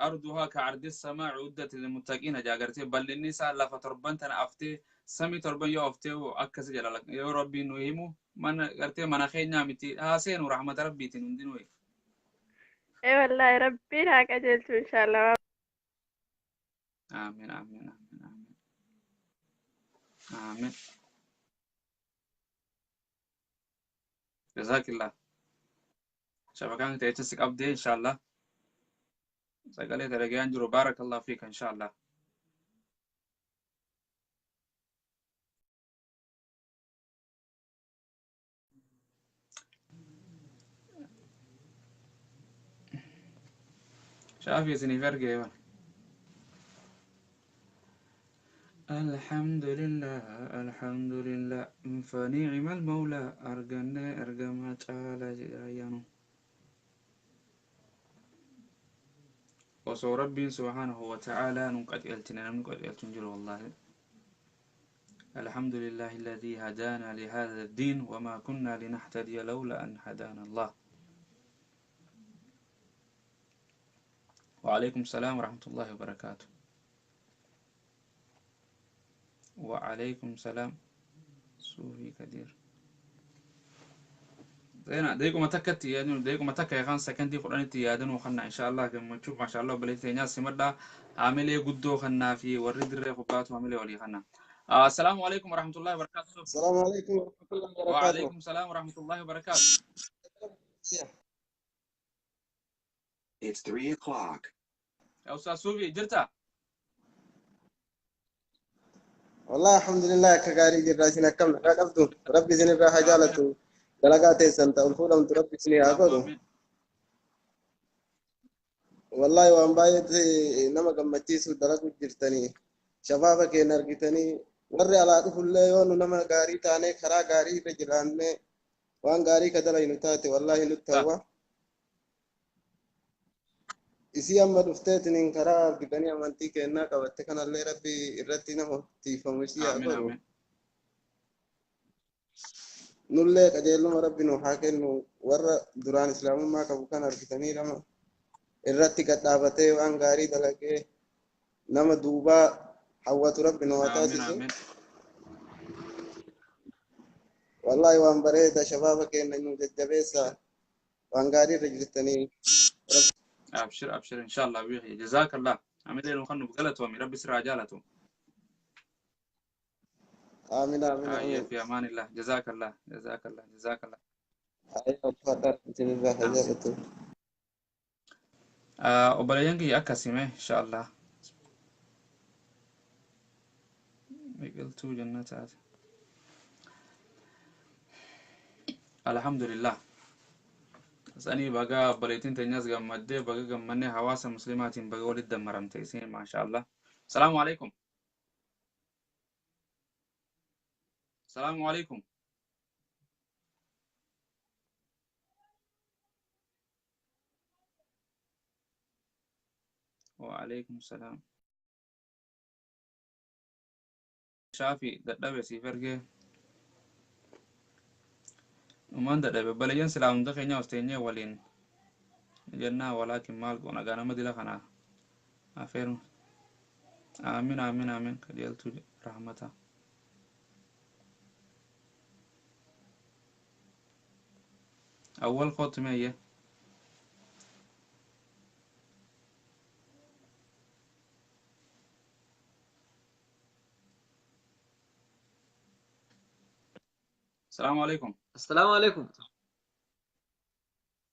arduhaa ka ardi samaa uddat lilmuttaqiina jaa. Gartee bal'inni isaa lafa torban tana aftee, samii torban yoo aftee akkasi jedha. Yoo rabbiin nu himu mana gartee mana keenyaa miti, haa seenu rahmata rabbiitiin hundinuu. Ee wallaahi, rabbiin haa qajeelchu inshaallah. Amiin amiin amiin amiin amiin. Jazaakillah. Shabakaan teechasi qabdee inshaallah. Sagalee dalagayaan jiru. Baarakallahu fiika inshaallah. Shaafi isiniif ergee. الحمد لله، الحمد لله، فنعم المولى. أرجنا أرجما تعالى جايانو osoo rabbiin subhaanahu wa ta'aalaa nun qajeelchine namni qajeelchu hin jiru wallahi. الحمد لله الذي هدانا لهذا الدين وما كنا لنهتدي لولا أن هدانا الله. وعليكم السلام ورحمة الله وبركاته. وعليكم السلام صوفي كدير. زين دقيقة takka yaadnu daqiiquma takka yookaan sakandii 10tti yaadanu kanna insha Allah gammachuu maasha Allah obboleettii teenyaa simadha. Haamilee guddoo kannaa fi warri dirree kubbaatu haamilee walii kanna. Assalaamu alaikum warahmatullahi wabarakatuh. السلام عليكم ورحمة الله وبركاته. وعليكم السلام ورحمة الله وبركاته. It's 3 o'clock. يا أستاذ صوفي jirta. والله الحمد لله akka gaarii jirra. Isin akkam nagaa qabdu? Rabbi isin irraa haa jaalatu. Dalagaa teessan ta'ul fuudhamtu Rabbi isin haa godhu. Amiin. Wallahi waan baay'eetti nama gammachiisu dalagu jirtanii. Shabaaba keenya argitanii warri alaa dhufullee yoo nu nama gaarii taanee karaa gaarii irra jiraannee waan gaarii ka dalaynu taate wallahi nutti hawwa. Isii amma dhufteetiniin karaa argitanii amantii kennaa qabatte kanallee Rabbi irratti nama tiifamu isii haa Amiin godhu. Amiin. Nullee qajeeluma Rabbi nu haa kennu. Warra duraan islaamummaa qabu kan argitanii nama irratti gadhaabatee waan gaarii dalagee nama duubaa hawwatu Rabbi nu haa Amiin. taasisu. Amiin. Wallaahi waan bareeda. Shabaaba keenya nu jajjabeessa. Waan gaarii irra jirtanii. أبشر أبشر إن شاء الله بيخي جزاك الله. عمل لي نخنو بقلته ربي سرع جالته. Aamin aamin آيه aamin. في أمان الله. جزاك الله جزاك الله جزاك الله. Ayyaa uffata isin irraa haa jaalatu. Obboleeyyan kiyya akkasime insha Allah biqiltuu jannataati. Alhamdulillah. Sanii baga obboleettiin teenyas gammaddee baga gammannee hawaasa muslimaatiin baga walitti dammaramte isin maasha Allah. Salaamu alaikum. Salaamu alaikum. Wa alaikum salaam. Shaafi dadhabe siif ergee dhumaan dadhabe. Obboleeyyan silaa hunda keenya os teenyee waliin jennaa walaakin maal goona gaa nama dila kana afeeru. Aamin aamin aamin. Qajeeltuu rahmata. Awwal kootu meeyye. السلام عليكم. السلام عليكم.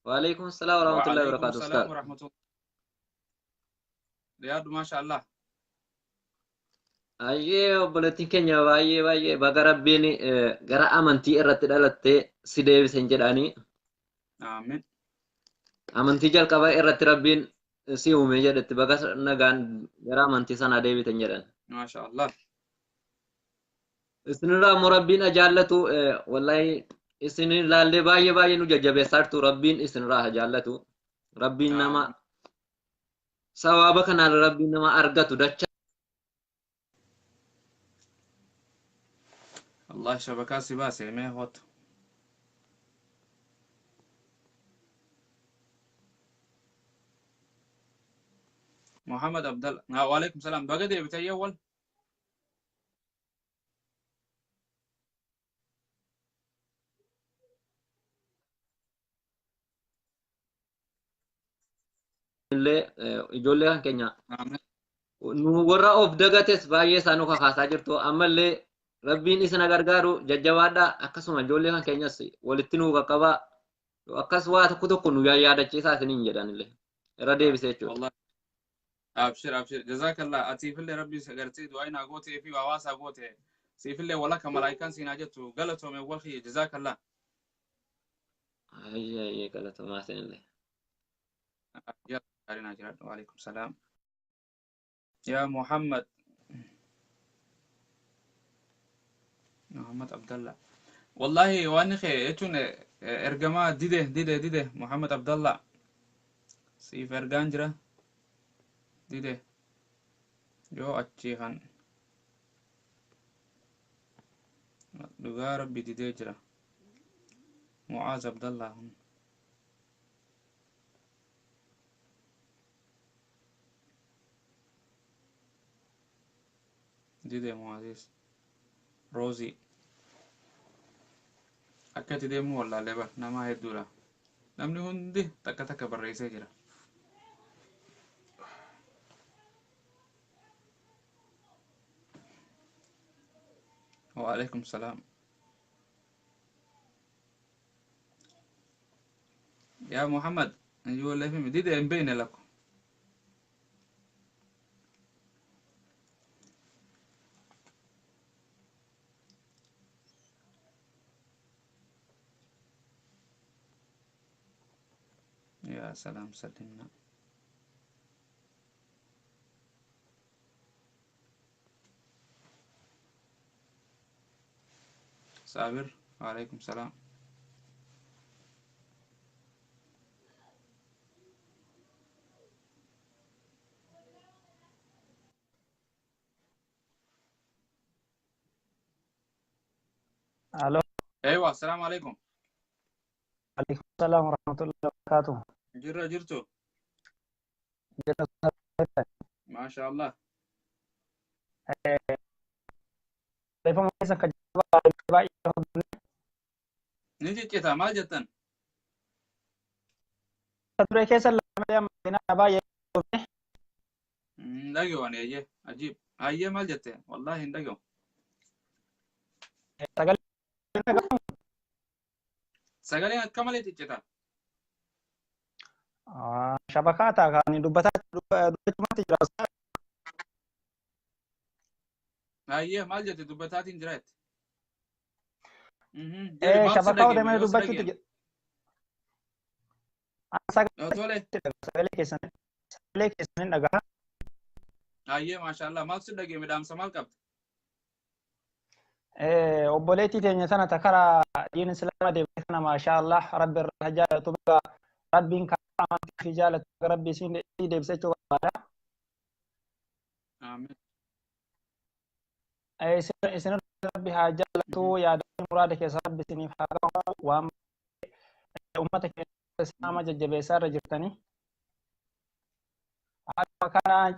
وعليكم السلام ورحمة الله وعليكم وبركاته. السلام أستاذ. ورحمة الله. رياض ما شاء الله. Ayyee, obboleettiin keenya baay'ee baay'ee baga Rabbiin gara amantii irratti dhalattee si deebisen jedhanii. آمين. Amantii jalqabaa irratti Rabbiin si uume jedhetti baga nagaan gara amantii sanaa deebiten jedhan. ما شاء الله. Isinirraa immoo Rabbiin jaallatu. Wallahi isin ilaallee baay'ee baay'ee nu jajjabeessaa jirtu. Rabbiin isinirraa haa jaallatu. Rabbiin nama آمين. sawaaba kanaan Rabbiin nama argatu dacha. الله شبكة سباسة ما هوت. محمد عبد الله. وعليكم السلام. بقى دي بتاعي أول. Illee ijoollee kan keenya آمين. Nu warra of dagates baay'ee isaa nu kakaasaa jirtu. Ammallee Rabbiin isin gargaaru. Jajjabaadha. Akkasuma ijoollee kan keenyas walitti nu qaqqabaa. Akkas waa tokko tokko nu yaadachiisaa isiniin jedhanillee irra deebisee jechuudha. والله أبشر أبشر جزاك الله. أتي في اللي ربي سقرتي دعينا قوتي في وواسا قوتي سيف اللي ولك ملايكان سيناجتو قالتهم من وخي. جزاك الله. Ayyee ayyee, galatoomaa isinillee. يلا علينا جلال. وعليكم السلام يا محمد. محمد عبد الله والله waan kee jechuun ergamaa dide dide dide. Muhammad Abdallah siif ergaan jira dide yoo achii kan dhugaa Rabbi didee jira. Mucaaz Abdallah dide. Mucaazis Roozii akkatti deemuu wallaallee bar nama hedduudha. Namni hundi takka takka barreessee jira. وعليكم السلام. يا محمد يقول لي في دي مبين لكم. يا سلام سلمنا. صابر وعليكم السلام. الو. ايوه السلام عليكم. عليكم السلام ورحمة الله وبركاته. جرة جرتو ما شاء الله. نجي كده ما جتن. دقيقة أنا أيه عجيب أيه ما جتن والله دقيقة. Sagaleen akka malee ciccita. Shabakaa ta'a kan dubbachumatti jira. Ayyee maal jette dubbataatiin jira jette. Shabakaa odeemee dubbachuutti jira. Sagalee keessan dhagaha. Ayyee maashaallah maal si dhageeme dhaamsa maal qabda? Obboleettii teenya tana takara diin islaama deebite kana maashaallah rabbi irraa jaalatu baga rabbiin karaa amantii fi jaalatu baga rabbi isiin deebisee jechuu barbaada. Amiin. Isin rabbi haa jaalatu yaada muraada keessa rabbi isiniif haa gahu waan uummata keenya islaama jajjabeessaa irra jirtanii. Akkuma kanaan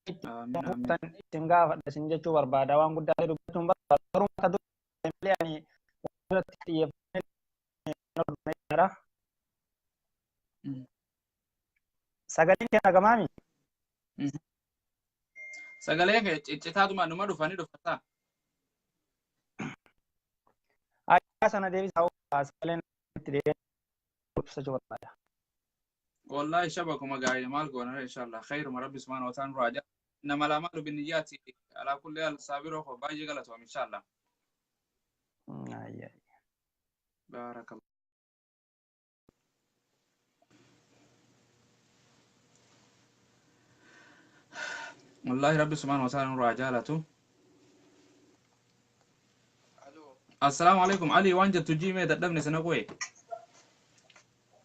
isin gaafadha isin jechuu barbaada waan guddaa dubbachuun barbaada garuu mata duree malee ani irratti xiyyeeffannee jira. Sagaleen kee dhagamaami? Sagaleen kee ciccitaatuma numa dhufanii dhufataa. Ayyaa sana deebisaa sagaleen itti deebi'ee ibsachuu barbaada. والله شبكوا مقاعد مال قولنا إن شاء الله خير ما ربي سبحانه وتعالى راجع إنما الأعمال بالنيات على كل حال صابر وباجي غلطهم إن شاء الله. بارك الله. والله ربي سبحانه وتعالى راجالته. السلام عليكم علي وانجا تجي ميدا دبني سنقوي.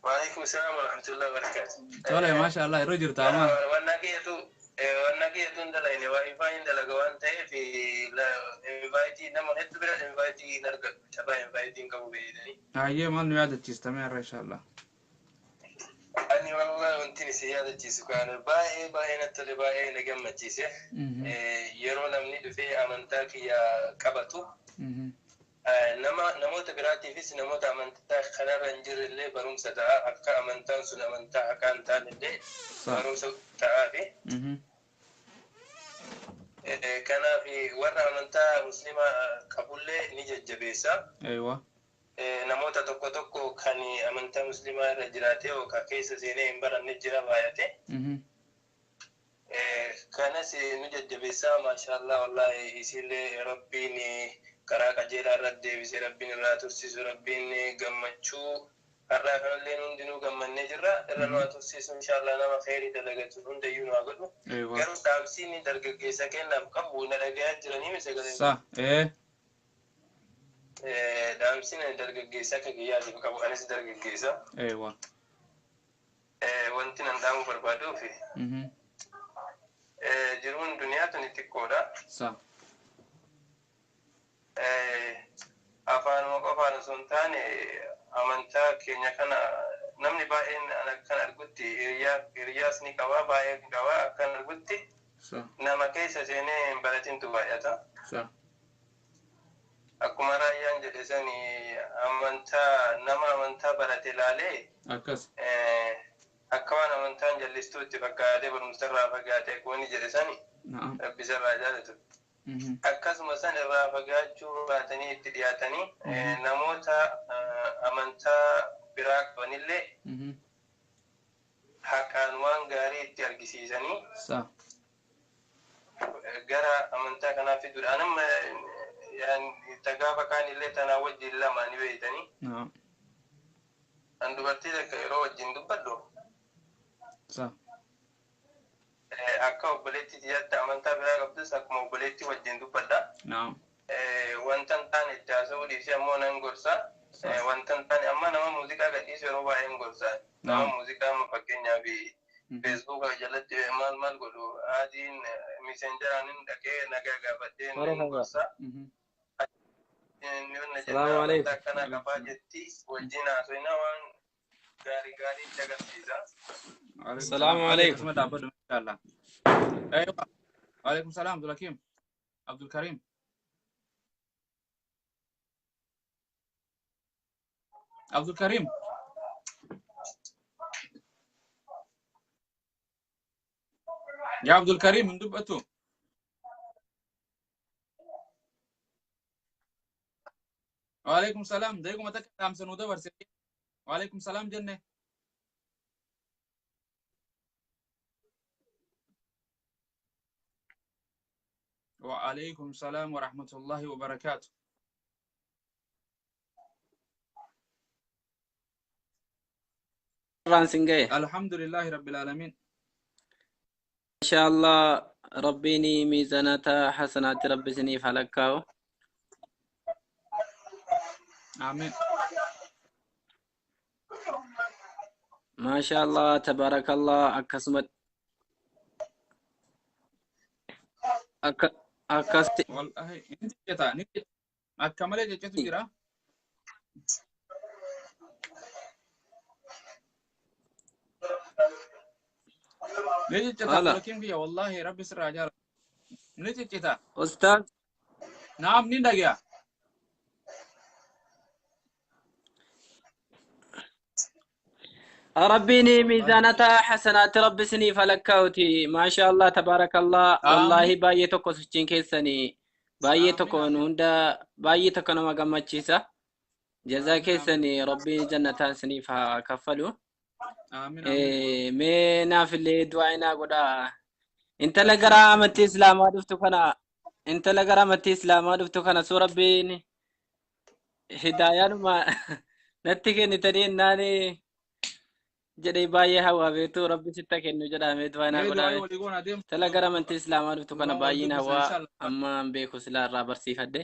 وعليكم السلام ورحمة الله وبركاته. تولى ما شاء الله رجل تمام. والنقية دندلين وإنفاين دلقوان في إنفايتي نما هتبرا إنفايتي نرجع تبع إنفايتي كابو بيدني. هاي ما نيادة تستمر إن شاء الله. أني والله وانتني سيادة تيسو كان باي باي نتلي باي نجمع تيسه. يرونا من في أمانتك يا كابتو. Nama namoota biraatiifis namoota amantaa kanarra hin jirre illee barumsa ta'a akka amantaan sun amantaa akka hin taane illee barumsa ta'aafi. Kanaaf warra amantaa musliimaa qabullee ni jajjabeessa. Namoota tokko tokko kan amantaa musliimaa irra jiraate yookaan keessa seenee hin baranne jira baay'ate. Kanas ni jajjabeessa maashaallah wallaahi isillee rabbiin karaa qajeelaa irratti deebisee rabbiin irraa tursiisu rabbiin gammachuu har'aa kanallee hundinuu gammannee jirra irra nu haa tursiisu inshaallah nama kheyrii dalagatu hundayyuu nu haa godhu garuu dhaamsiin dargaggeessa kennaaf qabu na dhagayaa jiranii sagalee dhaamsiin dargaggeessa akka kiyyaatiif qabu anis dargaggeessa wanti nan dhaamuu barbaaduuf jiruun duniyaa tuni xiqqoodha. Afaanuma qofaan osoo hin taane amantaa keenya kana namni baay'een akkan argutti hiriyaas ni qaba baay'ee ni qaba akkan argutti nama keessa seenee hin baratintu baay'ata. Akkuma raayyaan jedhe sani amantaa nama amantaa barate ilaalee akka waan amantaan jallistuu itti fakkaatee barumsarraa fagaatee akkuma inni jedhe sani rabbi isarraa jaalatu. Akkasuma san irraa fagaachuu baatanii itti dhiyaatanii namoota amantaa biraa qabanillee haqaan waan gaarii itti argisiisanii gara amantaa kanaa fiduudha. Anamma gaafa kaanillee tanaa wajjin lama ni beeytanii. An dubartii takka yeroo wajjin dubbadhu akka obboleetti tiyyaatti amantaa biraa qabdus akkuma obboleetti wajjin dubbadha. Wanta hin taane itti haasa'uu dhiisee ammoo nan gorsa. Wanta hin taane amma nama muuziqaa gadhiisu yeroo baay'ee hin gorsa. Nama muuziqaa amma fakkeenyaaf feesbuuka jalatti maal maal godhu adiin miseenjaraan hin dhaqee nagaa gaafadhee nan gorsa. Salaamu alaikum. Akkana qabaa jetti wajjin haasofna waan gaarii gaarii itti agarsiisa. Salaamu alaikum. ايوه وعليكم السلام عبد الحكيم عبد الكريم عبد الكريم يا عبد الكريم من دبته وعليكم السلام دقيقة ما تكلم سنودبر وعليكم السلام جنة وعليكم السلام ورحمة الله وبركاته. الحمد لله رب العالمين. إن شاء الله ربيني ميزانتا حسنات رب سني فلكاو. آمين. ما شاء الله تبارك الله أكسمت akkasti wallahi inni jeta ni akka malee jechetu jira ni jecheta lakin biya wallahi rabbi sirra jara ni jecheta ustaz naam ni dhagaya ربيني ميزانتا حسنات رب سني فلكاوتي ما شاء الله تبارك الله والله باية توكو سچين كيسني باية توكو نوندا باية توكو نما غمچيسا جزا كيسني ربي جنتان سني فكفلو آمين مي نافلي دعائنا غدا انت لغرا امتي اسلام دفتو كنا انت لغرا امتي اسلام دفتو كنا سو ربيني هدايا ما نتي نترين ناني jedhee baay'ee hawaa beektu rabbi sitta kennu jedhamee du'aa godhame. Tala gara amantii islaamaa dhuftu kana baay'een hawaa amma hin beeku silaa irraa barsiifadhe.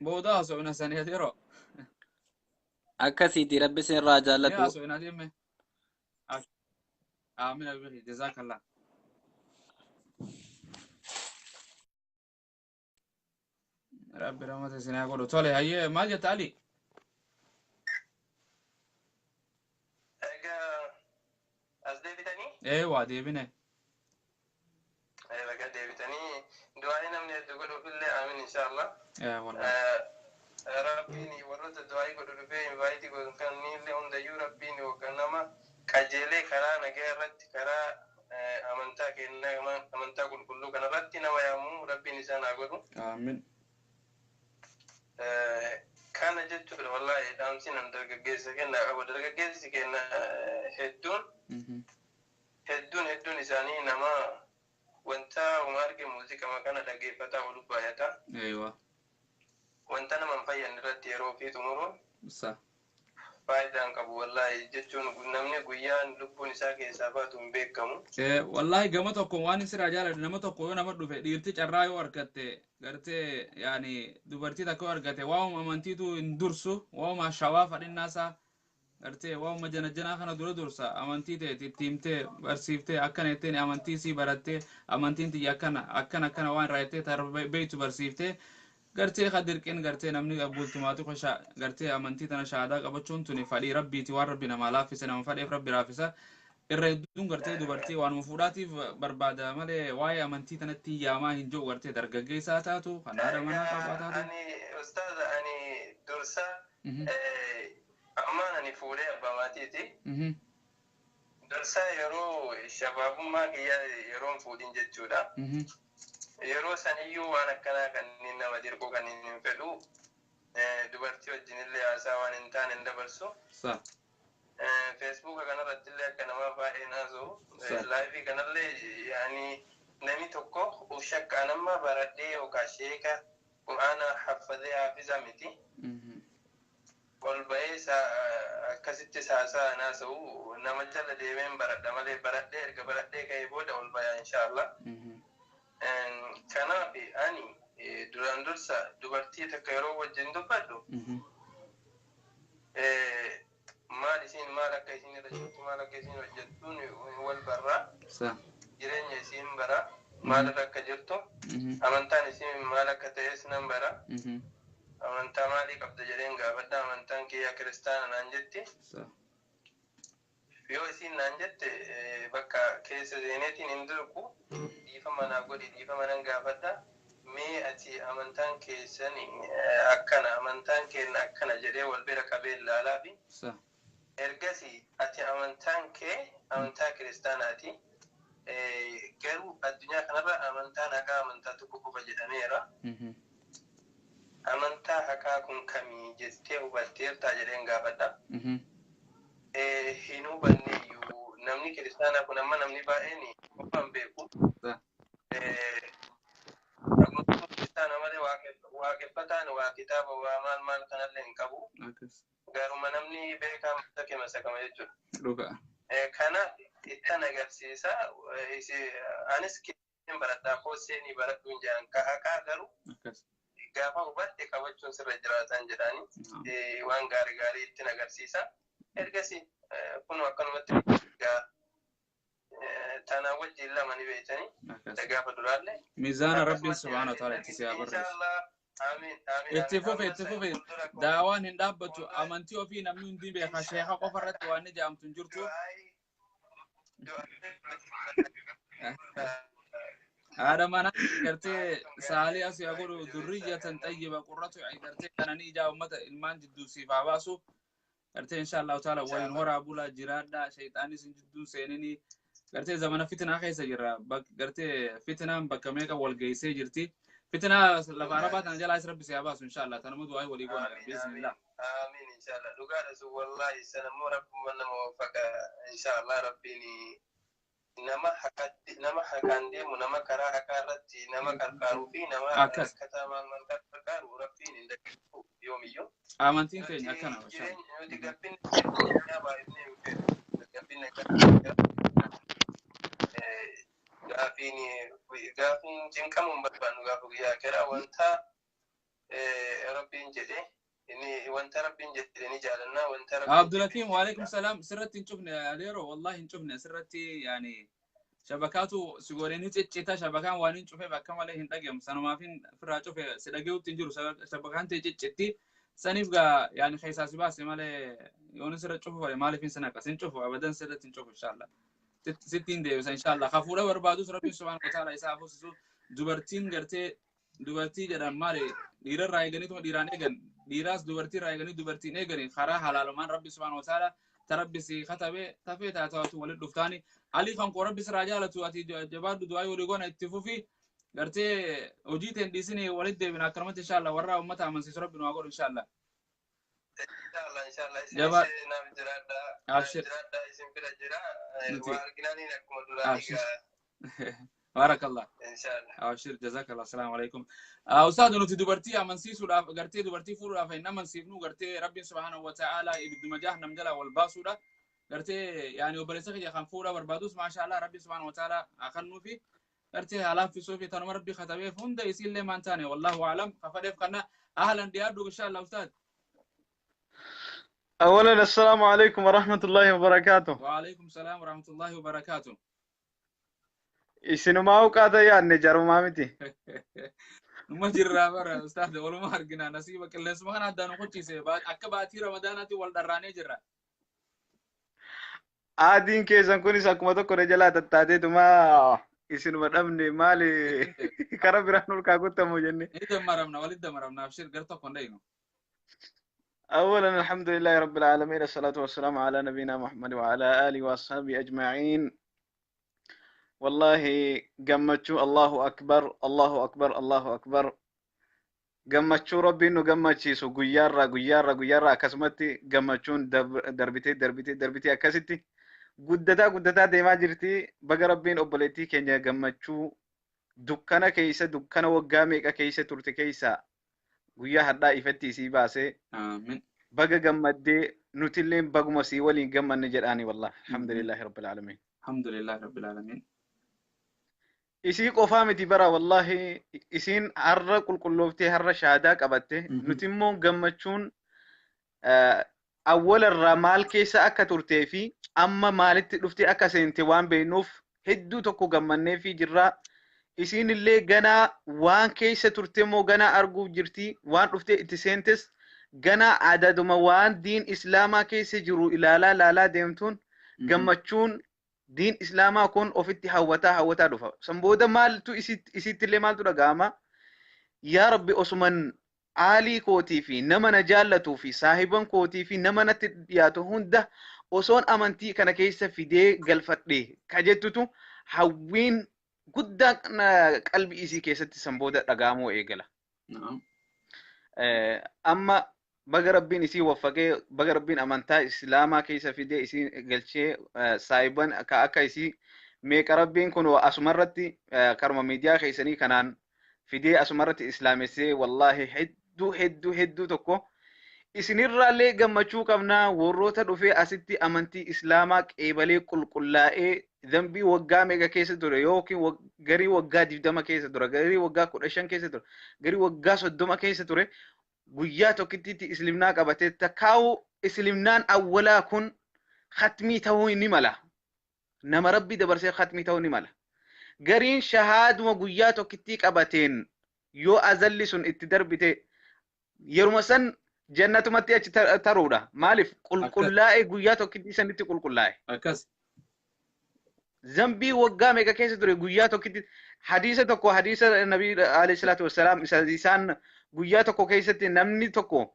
Booda haasofna sanii yeroo. Akkasiiti rabbi isin irraa jaallatu. Haasofna deeme. Aamin abihi jazaakallah. Rabbi rahmata isin haa godhu. Tole hayyee maal jetta Ali? As deebitanii? Eewwa deebine. Baga deebitanii du'aayi namni hedduu godhuufillee aamin inshaallah. Rabbiin warroota du'aayi godhu dhufee invaayitii godhu kannillee hundayyuu rabbiin yookaan nama qajeelee karaa nagaa irratti karaa amantaa kennaa amantaa qulqulluu kanarratti nama yaamuu rabbiin isaan haa godhu. Aamin. Kana jechuudha wallaahi dhaamsi nam dargaggeessa kennaa qabu dargaggeessi kenna hedduun hedduun hedduun isaanii nama wanta uma arge muuziqama kana dhaggeeffataa oolu baay'ata. Wanta nama hin fayyadne irratti yeroo ofii xumuruun faayidaan qabu wallaahi jechuun namni guyyaan lubbuun isaa keessaa baatu hin beekamu. Wallaahi gama tokko waan sirraa jaaladhu nama tokko yoo nama dhufe dhiirti carraa yoo argatte gartee yaani dubartii takka yoo argate waa'uma amantiitu hin dursu waa'uma shawaa fadhinnaasaa gartee waa'uma janajanaa kana dura dursa amantii ta'e itti himtee barsiiftee akkana jetteen amantii sii barattee amantiin tiyya akkana akkana akkana waan irraa jettee beeytu barsiiftee gartee ka dirqin gartee namni bultumaatu ka gartee amantii tana shahaadaa qabachuun tuni fadhii rabbiiti waan rabbi namaa laaffise nama fadheef rabbi laaffisa irra hedduun gartee dubartii waanuma fuudhaatiif barbaada malee waa'ee amantii tanatti yaamaa hin jiru gartee dargaggeessaa taatu kan haadha manaa qabaa taatu. Ani ustaaza ani dursa ammaan ani fuudhee abbaa maatiiti. Dursa yeroo shabaabummaa kiyya yeroon fuudhin jechuudha. Yeroo saniyyuu waan akkanaa kanneen nama dirquu kanneen hin fedhu. Dubartii wajjinillee haasaa waan hin taane hin dabarsu. Feesbuuka kanarratti illee akka namaa baay'ee haasa'u. Laayivii kanallee yaani namni tokko of shakkaan amma baradhee yookaan sheeka quraana haffazee haafizaa miti. Ol ba'ee akkasitti haasaa haasa'u nama jala deemeen baradha malee baradhee erga baradhee ka'ee booda ol bayaa inshaallah. Kanaaf ani duraan dursa dubartii takka yeroo wajjin dubbadhu maal isiin maal akka isiin irra jirtu maal akka isiin hojjettuun wal barraa jireenya isiin bara maal irra akka jirtu amantaan isiin maal akka ta'es nan bara amantaa maalii qabda jedheen gaafadha amantaan kiyya kiristaana naan jetti yoo isiin naan jette bakka keessa seeneetiin hin dirqu dhiifama naaf godhi dhiifama nan gaafadha mee ati amantaan keessan akkana amantaan keenya akkana jedhee wal bira qabee ilaalaa fi ergasii ati amantaan kee amantaa kiristaanaati garuu addunyaa kanarra amantaan haqaa amantaa tokko qofa jedhameera. Amantaa haqaa kun kamii jettee hubatteertaa jedheen gaafadha. Hin hubanne iyyuu namni kiristaanaa kun amma namni baay'een qofaan beeku. Kiristaana malee waaqeffataan waa kitaaba waa maal maal kanallee hin qabu. Garuma namni beekaa masakee masakama jechuudha. Kanaaf ittan agarsiisa. Anis keessan baradhaa kooseenii baradhuun jedhan haqaa garuu gaafa hubatte qabachuun sirra jiraatan jedhani waan gaarii gaarii ittiin agarsiisa. Ergasii kun akkanumatti tanaa wajjin lama ni beektanii gaafa duraallee. Miizaana Rabbiin subhaana wa ta'ala itti si haa barreessu. Itti fufe itti fufe daawaan hin dhaabbatu amantii ofii namni hundi beeka sheeka qofa irratti waan ni jaamtu hin jirtu. Haadha manaa gartee saalii as yaa godhu durriyyatan xayyiba qurratu gartee kananii ijaa uummata ilmaan jidduu siif haa baasu. Gartee insha Allahu taala waliin horaa bulaa jiraadhaa shayxaanis hin jidduun seeninii gartee zamana fitinaa keessa jirra gartee fitinaan bakka meeqa wal geessee jirti. Fitinaa lafa arabaa tana jalaas rabbi si haa baasu insha Allah tanuma du'aa walii goona bismillah. Amiin insha Allah dhugaadha sun wallaahi sana immoo rabbuma nama waffaqa insha Allah rabbiin nama haqatti nama haqaan deemu nama karaa haqaa irratti nama qarqaaruu fi nama rakkataa maal maal qarqaaru rabbiin hin dagatu yoomiyyuu. Amantiin keenya akkana. Nuti gabbinni keenya baay'inni hin fedhu. Gabbinni akkana. Gaafiin gaafiin cinqamuu hin barbaannu gaafa guyyaa kira wanta rabbiin jedhe inni wanta rabbiin jedhe ni jaalannaa wanta rabbiin Abdulhakim waalaikum salaam sirratti hin cufne adeero wallahi hin cufne sirratti yaani shabakaatu si godhee ni ciccita shabakaan waan hin cufeef akka malee hin dhagahamu sanumaaf hin firraa cufe si dhaga'utti hin jiru shabakaan ta'e ciccitti saniif gaa yaani keessaa si baase malee yooni sirra cufu fale maaliif hin sana akkas hin cufu abadan sirratti hin cufu inshallah. Sittiin deebisa inshallah hafuura barbaadus rabbiin subhaanahu wa ta'ala isaa hafuusisu dubartiin gartee dubartii jedhan maali dhiirarraa eeganiituma dhiiraan eegan dhiiraas dubartiirraa eeganii dubartiin eegani karaa halaalumaan rabbi subhaanahu wa ta'ala ta rabbi si katabe tafee taatawatu walit dhuftaani alii kan koo rabbi sirraa jaalatu ati jabaadhu du'aa walii goona itti fufi gartee hojii teen dhiisini walit deebina akkanumatti inshallah warra ummata amansiisu rabbi nu haa godhu inshallah. Inshallah inshallah Jabaa isinis naaf jiraadha naaf abshir jiraadha isin bira jira nuti waa arginaaniin akkuma duraanii abshir gaa baarakallah. inshallah. Abshir jazakallah assalamu alaikum. Ustaad nuti dubartii amansiisuudhaaf gartee dubartii fuudhuudhaaf hin amansiifnu gartee rabbiin subhaanahu wa ta'ala ibidduma jahannam jala wal baasuudha. Gartee yaani obboleessa kiyya kan fuudhaa barbaadus maasha Allah rabbiin subhaanahu wa ta'ala haa kennuufi gartee haa laaffisuu fi tanuma rabbii katabeef hunda isiillee maan taane wallahu a'lam kafadheef kana ahlan dhiyaadhu insha Allah ustaad. أولا السلام عليكم ورحمة الله وبركاته. وعليكم السلام ورحمة الله وبركاته. Isinumaa uqaata yaadne jarumaa miti. Numa jirraa bara ustaad waluma argina nasiiba qilleensuma kana addaan nu qochise akka baatii ramadaanaatti wal dharraanee jirra. Aadiin keessan kunis akkuma tokko na jalaa tattaateetuma isinuma dhabne maali karaa biraan olkaa guttamu jenne. Ni dammaramna walitti dammaramna abshir gar tokko hin dhayinu. أولا الحمد لله رب العالمين، الصلاة والسلام على نبينا محمد وعلى آله وأصحابه أجمعين. والله gammachuu، الله أكبر، الله أكبر، الله أكبر. Gammachuu Rabbiin nu gammachiisu guyyaarraa guyyaarraa guyyaarraa akkasumatti gammachuun darbitee darbitee darbitee akkasitti guddataa guddataa deemaa jirti. Baga Rabbiin obboleettii keenya gammachuu dukkana keessa, dukkana waggaa meeqa keessa turte keessa guyyaa hadhaa ifatti isii baasee. Baga gammaddee, nutillee baguma sii waliin gammanne jedhaani. Wallahi alhamdulillahi rabbil aalamiin. Alhamdulillahi rabbil aalamiin. Isii qofaa miti bara, wallahi isiin har'a qulqullooftee har'a shahaadaa qabatte. Nuti immoo gammachuun awwalarraa maal keessa akka turtee fi amma maalitti dhuftee akka seente waan beeknuuf hedduu tokko gammannee fi jirra. Isiin illee ganaa waan keessa turte immoo ganaa arguuf jirti. Waan dhuftee itti seentes ganaa adaduma waan diin islaamaa keessa jiru ilaalaa ilaalaa deemtuun gammachuun diin islaamaa kun ofitti hawwataa hawwataa dhufa. San booda maaltu isitti illee maaltu dhaga'ama? Yaa Rabbi, osuman aalii kootii fi nama na jaallatuu fi saahiban kootii fi nama natti dhiyaatu hunda osoon amantii kana keessa fidee galfadhe ka jettutu hawwiin guddaan qalbii isii keessatti san booda dhaga'amuu eegala. Amma baga Rabbiin isii waffaqee, baga Rabbiin amantaa islaamaa keessa fidee isii galchee. Saahiban ka akka isii meeqa Rabbiin kun asumarratti karuma miidiyaa keessanii kanaan fidee asumarratti islaamessee. Wallaahi hedduu hedduu hedduu tokko isinirraallee gammachuu qabnaa. Warroota dhufee asitti amantii islaamaa qeebalee qulqullaa'ee dambii waggaa meeqa keessa ture, yookiin garii waggaa 20 keessa ture, garii waggaa 15 keessa ture, garii waggaa 30 keessa ture, guyyaa tokkittiitti islimnaa qabatee takkaa'u. Islimnaan awwalaa kun khatmii ta'uu ni mala. Nama Rabbi dabarsee khatmii ta'uu ni mala. Gariin shahaaduma guyyaa tokkittii qabateen yoo azalli sun itti darbite yeruma san jannatumatti achi taruudha. Maaliif? Qulqullaa'e, guyyaa tokkittii sanitti qulqullaa'e. Akkas. Zambii waggaa meeqa keessa ture guyyaa tokkitti. Hadiisa tokko, hadiisa nabii alayhi salaatu wassalaam, isaan guyyaa tokko keessatti namni tokko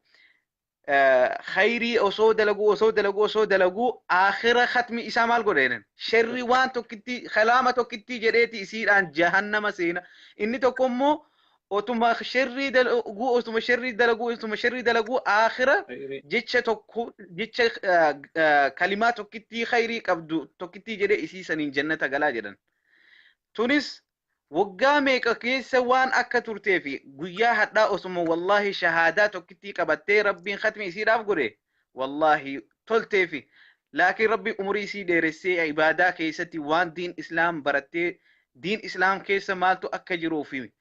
khayrii osoo dalaguu, osoo dalaguu, osoo dalaguu, aakhira khatmi isaa maal godhe? Sharri waan tokkitti, kalaama tokkitti jedheeti isiidhaan jahannama seena. Inni tokko immoo otuma sharrii dalaguu, otuma sharrii dalaguu, otuma sharrii dalaguu, aakhira jecha tokko, jecha kalimaa tokkittii khayrii qabdu tokkittii jedhee isii saniin jannata galaa jedhan. Tunis waggaa meeqa keessa waan akka turtee fi guyyaa hadhaa osuma wallaahi shahaadaa tokkittii qabattee Rabbiin khatmi isiidhaaf godhe, wallaahi toltee fi. Laakiin Rabbi umurii isii dheeressee ibaadaa keessatti waan diin islaam barattee, diin islaam keessa maaltu akka jiruu fi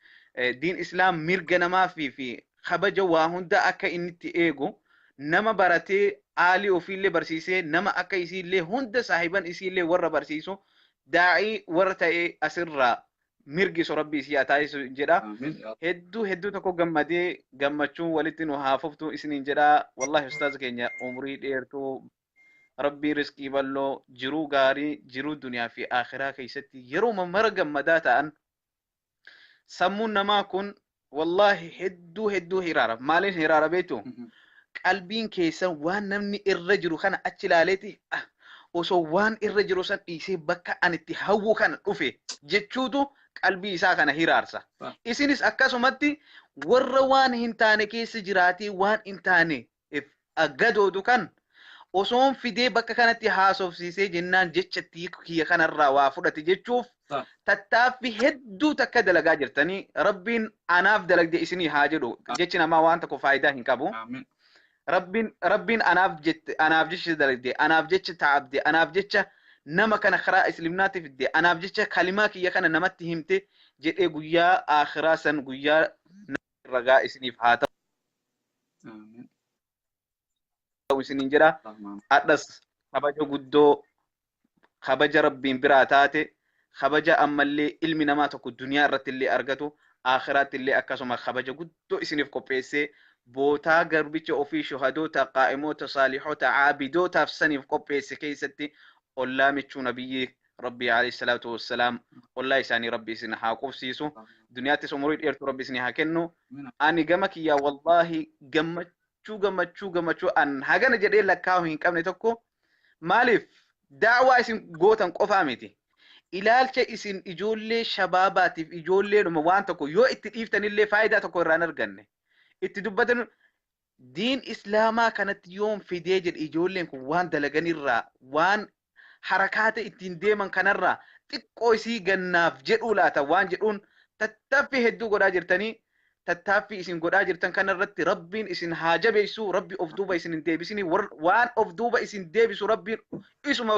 diin islaam mirga namaa fi kabaja waa hunda akka inni itti eegu nama baratee, aalii ofiillee barsiisee, nama akka isiillee hunda saahiban isiillee warra barsiisu, daa'ii warra ta'ee asirraa mirgisu Rabbi isii haa taasisu jedha. Hedduu hedduu tokko gammadee, gammachuun walitti nu haa fuftu isiniin jedha. Wallahi ustaaz keenya umurii dheertuu Rabbii, riskii bal'oo, jiruu gaarii, jiruu duniyaa fi akhiraa keessatti yeroo mara gammadaa ta'an. Sammuun namaa kun wallahi hedduu hedduu hiraara. Maaliin hiraara beektu? Qalbiin keessan waan namni irra jiru kana achi ilaaleeti osoo waan irra jiru san dhiisee bakka ani itti hawwu kana dhufe jechuutu qalbii isaa kana hiraarsa. Isinis akkasumatti warra waan hin taane keessa jiraatee waan hin taane gadoodu kan osoon fidee bakka kanatti haasofsiisee jennaan jecha kiyya kanarraa waa fudhate jechuuf tattaaffii hedduu takka dalagaa jirtanii. Rabbiin anaaf dalagde isinii haa jedhu. Jechi namaa waan tokko faayidaa hin qabu. Rabbiin anaaf jette, anaaf jecha dalagde, anaaf jecha taabde, anaaf jecha nama kana karaa islimnaatti fidde, anaaf jecha kalimaa kiyya kana namatti himte jedhee guyyaa akhiraa san guyyaa ragaa isiniif haa ta'u isiniin jedha. Hadhas kabaja guddoo, kabaja Rabbiin biraa taate, kabaja ammallee ilmi namaa tokko duniyaa irratti illee argatu, akhiraatti illee akkasuma kabaja guddoo isiniif qopheessee, bootaa garbicha ofii shuhadoota, qaa'imoota, saalihota, caabidootaaf saniif qopheesse keessatti ollaa michuu nabiyyi Rabbii alayhi salaatu wassalaam, ollaa isaanii Rabbi isin haa qubsiisu. Duniyaattis umurii dheertuu Rabbi isin haa kennu. Ani gama kiyyaa wallaahi gammachuu Gammachuu gammachuu gammachuu an hagana jedhee lakkaa'u hin qabne tokko. Maaliif daawaa isin gootan qofaa miti, ilaalcha isin ijoollee shabaabaatiif, ijoolleedhuma waan tokko yoo itti dhiiftanillee faayidaa tokko irraa hin arganne itti dubbatan, diin islaamaa kanatti yoom fidee jedhe, ijoolleen kun waan dalaganirraa, waan harakaata ittiin deeman kanarraa xiqqoo isii gannaaf jedhuu laata waan jedhuun tattaaffii hedduu godhaa jirtanii. Tattaaffii isin godhaa jirtan kanarratti Rabbiin isin haa jabeessu. Rabbi of duuba isin hin deebisini. Waan of duuba isin deebisu Rabbiin isuma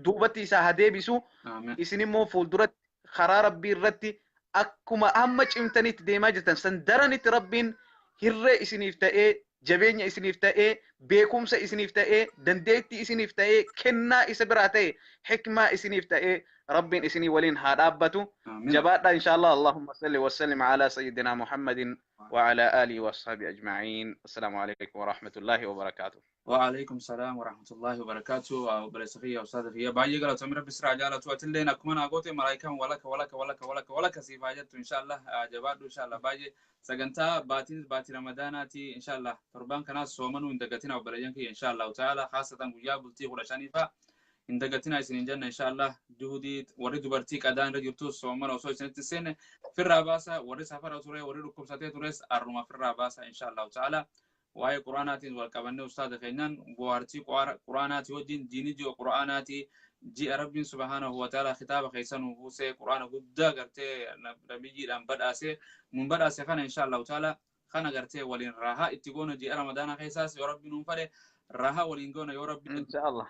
duubatti isaa haa deebisu. Isin immoo fuulduratti karaa Rabbii irratti akkuma amma cimtanitti deemaa jirtan san daranitti Rabbiin hirree isiniif ta'ee, jabeenya isiniif ta'ee, beekumsa isiniif ta'ee, dandeettii isiniif ta'ee, kennaa isa biraa ta'e, hikmaa isiniif ta'ee, Rabbiin isinii waliin haa dhaabbatu. Jabaadha inshallah. Allahumma salli wa sallim ala sayyidina Muhammadin wa ala alihi wa ashabi ajma'in. Assalaamu alaykum wa rahmatullahi wa barakaatuh. وعليكم السلام ورحمة الله وبركاته. Obboleessa kiyya, ustaaza kiyya, baay'ee galatoomi. Rabbi siraa jaalatu. Atilleen akkuma naa goote malaayikaan walaka walaka walaka walaka walaka siif haa jettu inshallah. Jabaadhu inshallah. Baay'ee sagantaa baatiin baatii Ramadaanaati inshallah. Torbaan kanaas soomanuu hin dagatina, obboleeyyan kiyya, inshallah ta'ala. Khaasatan guyyaa bultii 15faa hin dagatina isin hin jenna inshallah. Juhudii warri dubartii qadaan irra jirtu soomana osoo isinitti hin seenne firraa baasa. Warri safara ture, warri dhukkubsatee tures arruma firraa baasa inshallah ta'ala. Waa'ee quraanaatiin wal qabannee ustaaza keenyaan bohaartii quraanaati wajjin diinii ji'a quraanaati, ji'a Rabbiin subhaanahu wa ta'ala kitaaba keessa nu buusee, quraana guddaa gartee nabiyyiidhaan badhaasee nun badhaase kana insha Allahu ta'ala kana gartee waliin raahaa itti goona. Ji'a Ramadaana keessaas yoo Rabbi nuun fedhe raahaa waliin goona, yoo Rabbi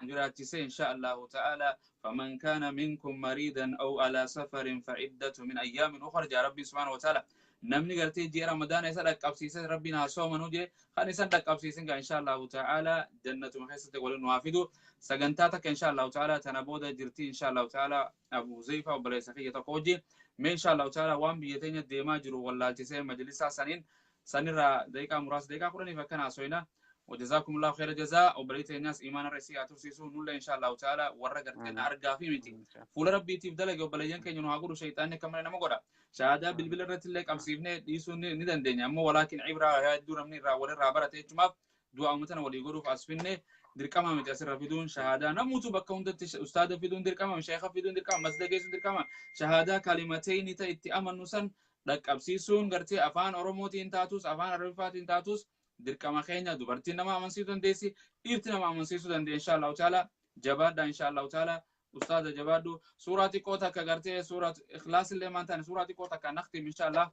jiraachise insha Allahu ta'ala. فمن كان منكم مريضا أو على سفر فعدة من أيام أخرى جاء ربي سبحانه وتعالى. Namni gartee ji'a Ramadaana isa dhaqqabsiise Rabbiin haa soomanuu jee. Kan isan dhaqqabsiisin gaa insha Allahu ta'ala jannatuma keessatti waliin nu haa fidu. Sagantaa takka insha Allahu ta'ala tana booda jirti insha Allahu ta'ala, Abu Huzaifa obboleessa kiyya tokko wajjin. Mee insha Allahu ta'ala waan biyya teenya deemaa jiru wallaalchisee majlisaa saniin sanirraa daqiiqaa muraasa, daqiiqaa 10f akkana haasofna. وجزاكم الله خير الجزاء. Obboleettii teenyas iimaana irra haa tursiisu. Nullee insha Allahu ta'ala warra garteen argaa fi miti fuula Rabbiitiif dalage obboleeyyan keenya nu haa godhu. Shayxaanni akka malee nama godha. Shahaadaa bilbila irratti illee qabsiifnee dhiisuu ni dandeenya, ammoo walaakin cibraa hedduu namni irraa walirraa barate jechumaaf du'a uummatana walii godhuuf as finne. Dirqama miti asirra fiduun shahaadaa. Namuutu bakka hundatti ustaada fiduun dirqama, sheekha fiduun dirqama, masjida geessuun dirqama. Shahaadaa kalimatayni ta itti amannu san dhaqqabsiisuun gartee afaan Oromootiin taatus, afaan Arabiffaatiin taatus dirqama keenya. Dubartiin nama amansiisuu dandeessi, dhiirti nama amansiisuu dandeenya insha Allahu ta'ala. Jabaadha insha Allahu ta'ala. Ustaada, jabaadhu. Suuraa xiqqoo takka gartee suuraa Ikhlaas illee maan taane, suuraa xiqqoo takka naktim insha Allah,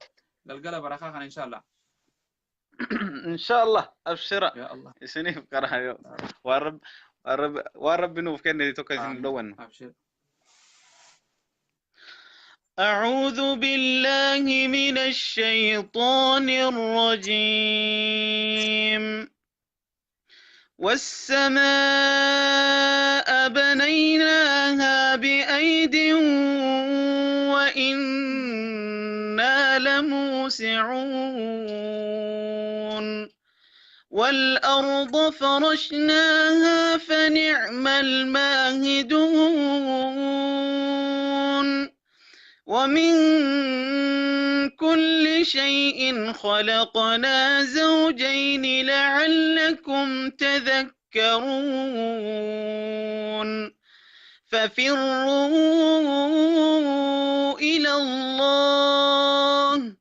galgala barakaa kana insha Allah. Inshallah, abshira. Ya Allah. Isiniif qara yoo waan Rabbi waan Rabbi nuuf kenne tokko isin dhowwannu. Abshir. أعوذ بالله من الشيطان الرجيم. والسماء بنيناها بأيد وإنا لموسعون، والأرض فرشناها فنعم الماهدون، ومن كل شيء خلقنا زوجين لعلكم تذكرون. ففروا إلى الله،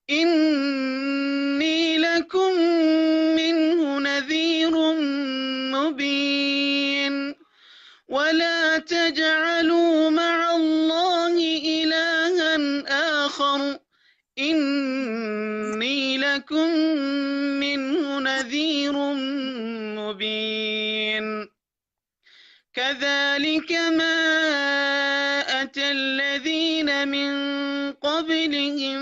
إني لكم منه نذير مبين. ولا تجعلوا مع الله إلها آخر، إني لكم منه نذير مبين. كذلك ما أتى الذين من قبلهم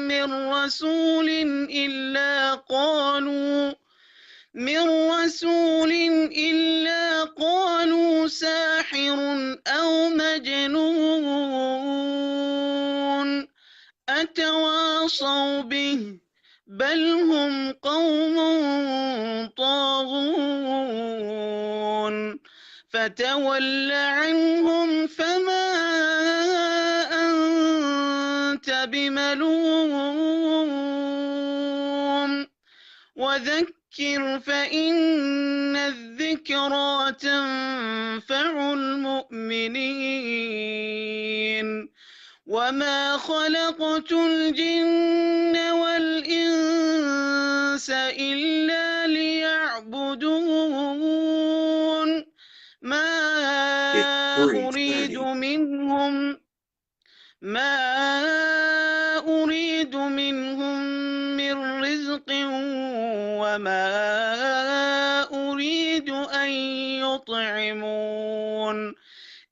من رسول إلا قالوا ساحر أو مجنون، أتواصوا به، بل هم قوم طاغون. فتول عنهم فما أنت بملوم، وذكر فذكر فإن الذكرى تنفع المؤمنين وما خلقت الجن والإنس إلا ليعبدون ما أريد منهم من رزق وما أريد أن يطعمون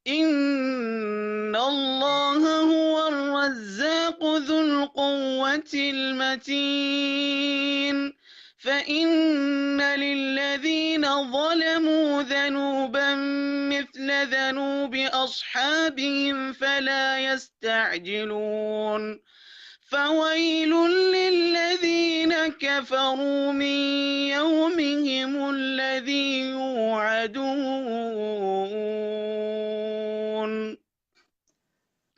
إن الله هو الرزاق ذو القوة المتين فإن للذين ظلموا ذنوبا مثل ذنوب أصحابهم فلا يستعجلون فويل للذين كفروا من يومهم الذي يوعدون.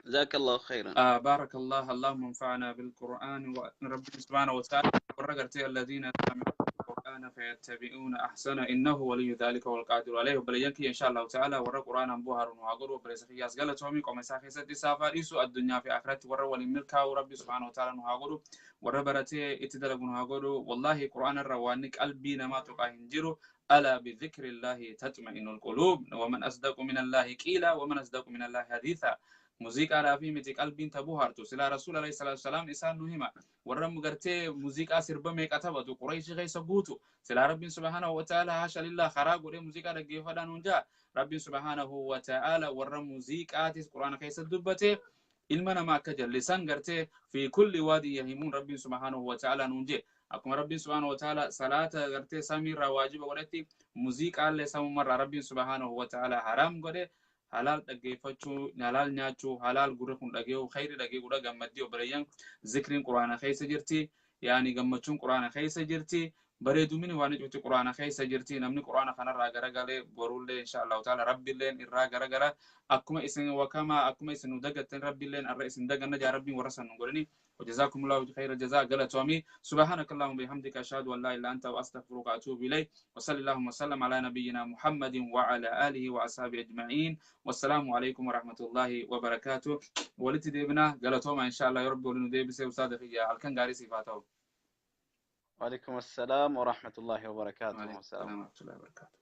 جزاك الله خيرا. بارك الله، اللهم انفعنا بالقرآن ورب سبحانه وتعالى ورقرتي الذين يستمعون القرآن فيتبعون أحسنه إنه ولي ذلك والقادر عليه. وبلينك إن شاء الله تعالى ورا قرآن بوهر وعقر وبرزخياس قالتهم قوم ساخيسة سافاريسو الدنيا في آخرت ورا ولملك ورب سبحانه وتعالى نهاجرو ورا برتي اتدلق نهاجرو. والله قرآن الروانك قلبي ما تقاهنجرو. ألا بذكر الله تطمئن القلوب ومن أصدق من الله قيلا ومن أصدق من الله حديثا. موسيقى رافي متي قلبين تبوهرتو سلا رسول الله صلى الله عليه وسلم إسان نهما ورم غرتي موسيقى سرب ميك أتبتو قريش غيس غوتو سلا رب سبحانه وتعالى حاشا لله خراغ وري موسيقى رجيفة دانونجا رب سبحانه وتعالى ورم موسيقى تيس قرآن خيس الدبتي ilma namaa akka jallisan gartee fi kulli waadi yahimuun rabbiin subhaanahu wa ta'ala nuun jee akkuma rabbiin subhaanahu wa ta'ala salaata gartee samiirraa waajiba godhetti muuziqaallee samumarraa rabbiin subhaanahu wa ta'ala haraam godhe halaal dhaggeeffachuu halaal nyaachuu halaal gurri kun dhagee'u khayri dhagee'uudha gammaddii obboleeyyan zikriin quraana keessa jirti yaani gammachuun quraana keessa jirti bareedumini waan cufti quraana keessa jirti namni quraana kanarraa garagalee borullee insha allahu taala rabbiilleen irraa garagala akkuma isin wakama akkuma isin nu dagattan rabbiilleen arra isin daganna jaa rabbiin warra san nu godhani وجزاكم الله خير الجزاء قالت سبحانك اللهم وبحمدك أشهد أن لا إله إلا أنت وأستغفرك وأتوب إليك وصلى اللهم وسلم على نبينا محمد وعلى آله وأصحابه أجمعين والسلام عليكم ورحمة الله وبركاته. ولتي ديبنا قالتهم إن شاء الله يا رب ولنو ديبسي أستاذ خيا الكن غاري صفاته. وعليكم السلام ورحمة الله وبركاته. وعليكم السلام ورحمة الله وبركاته.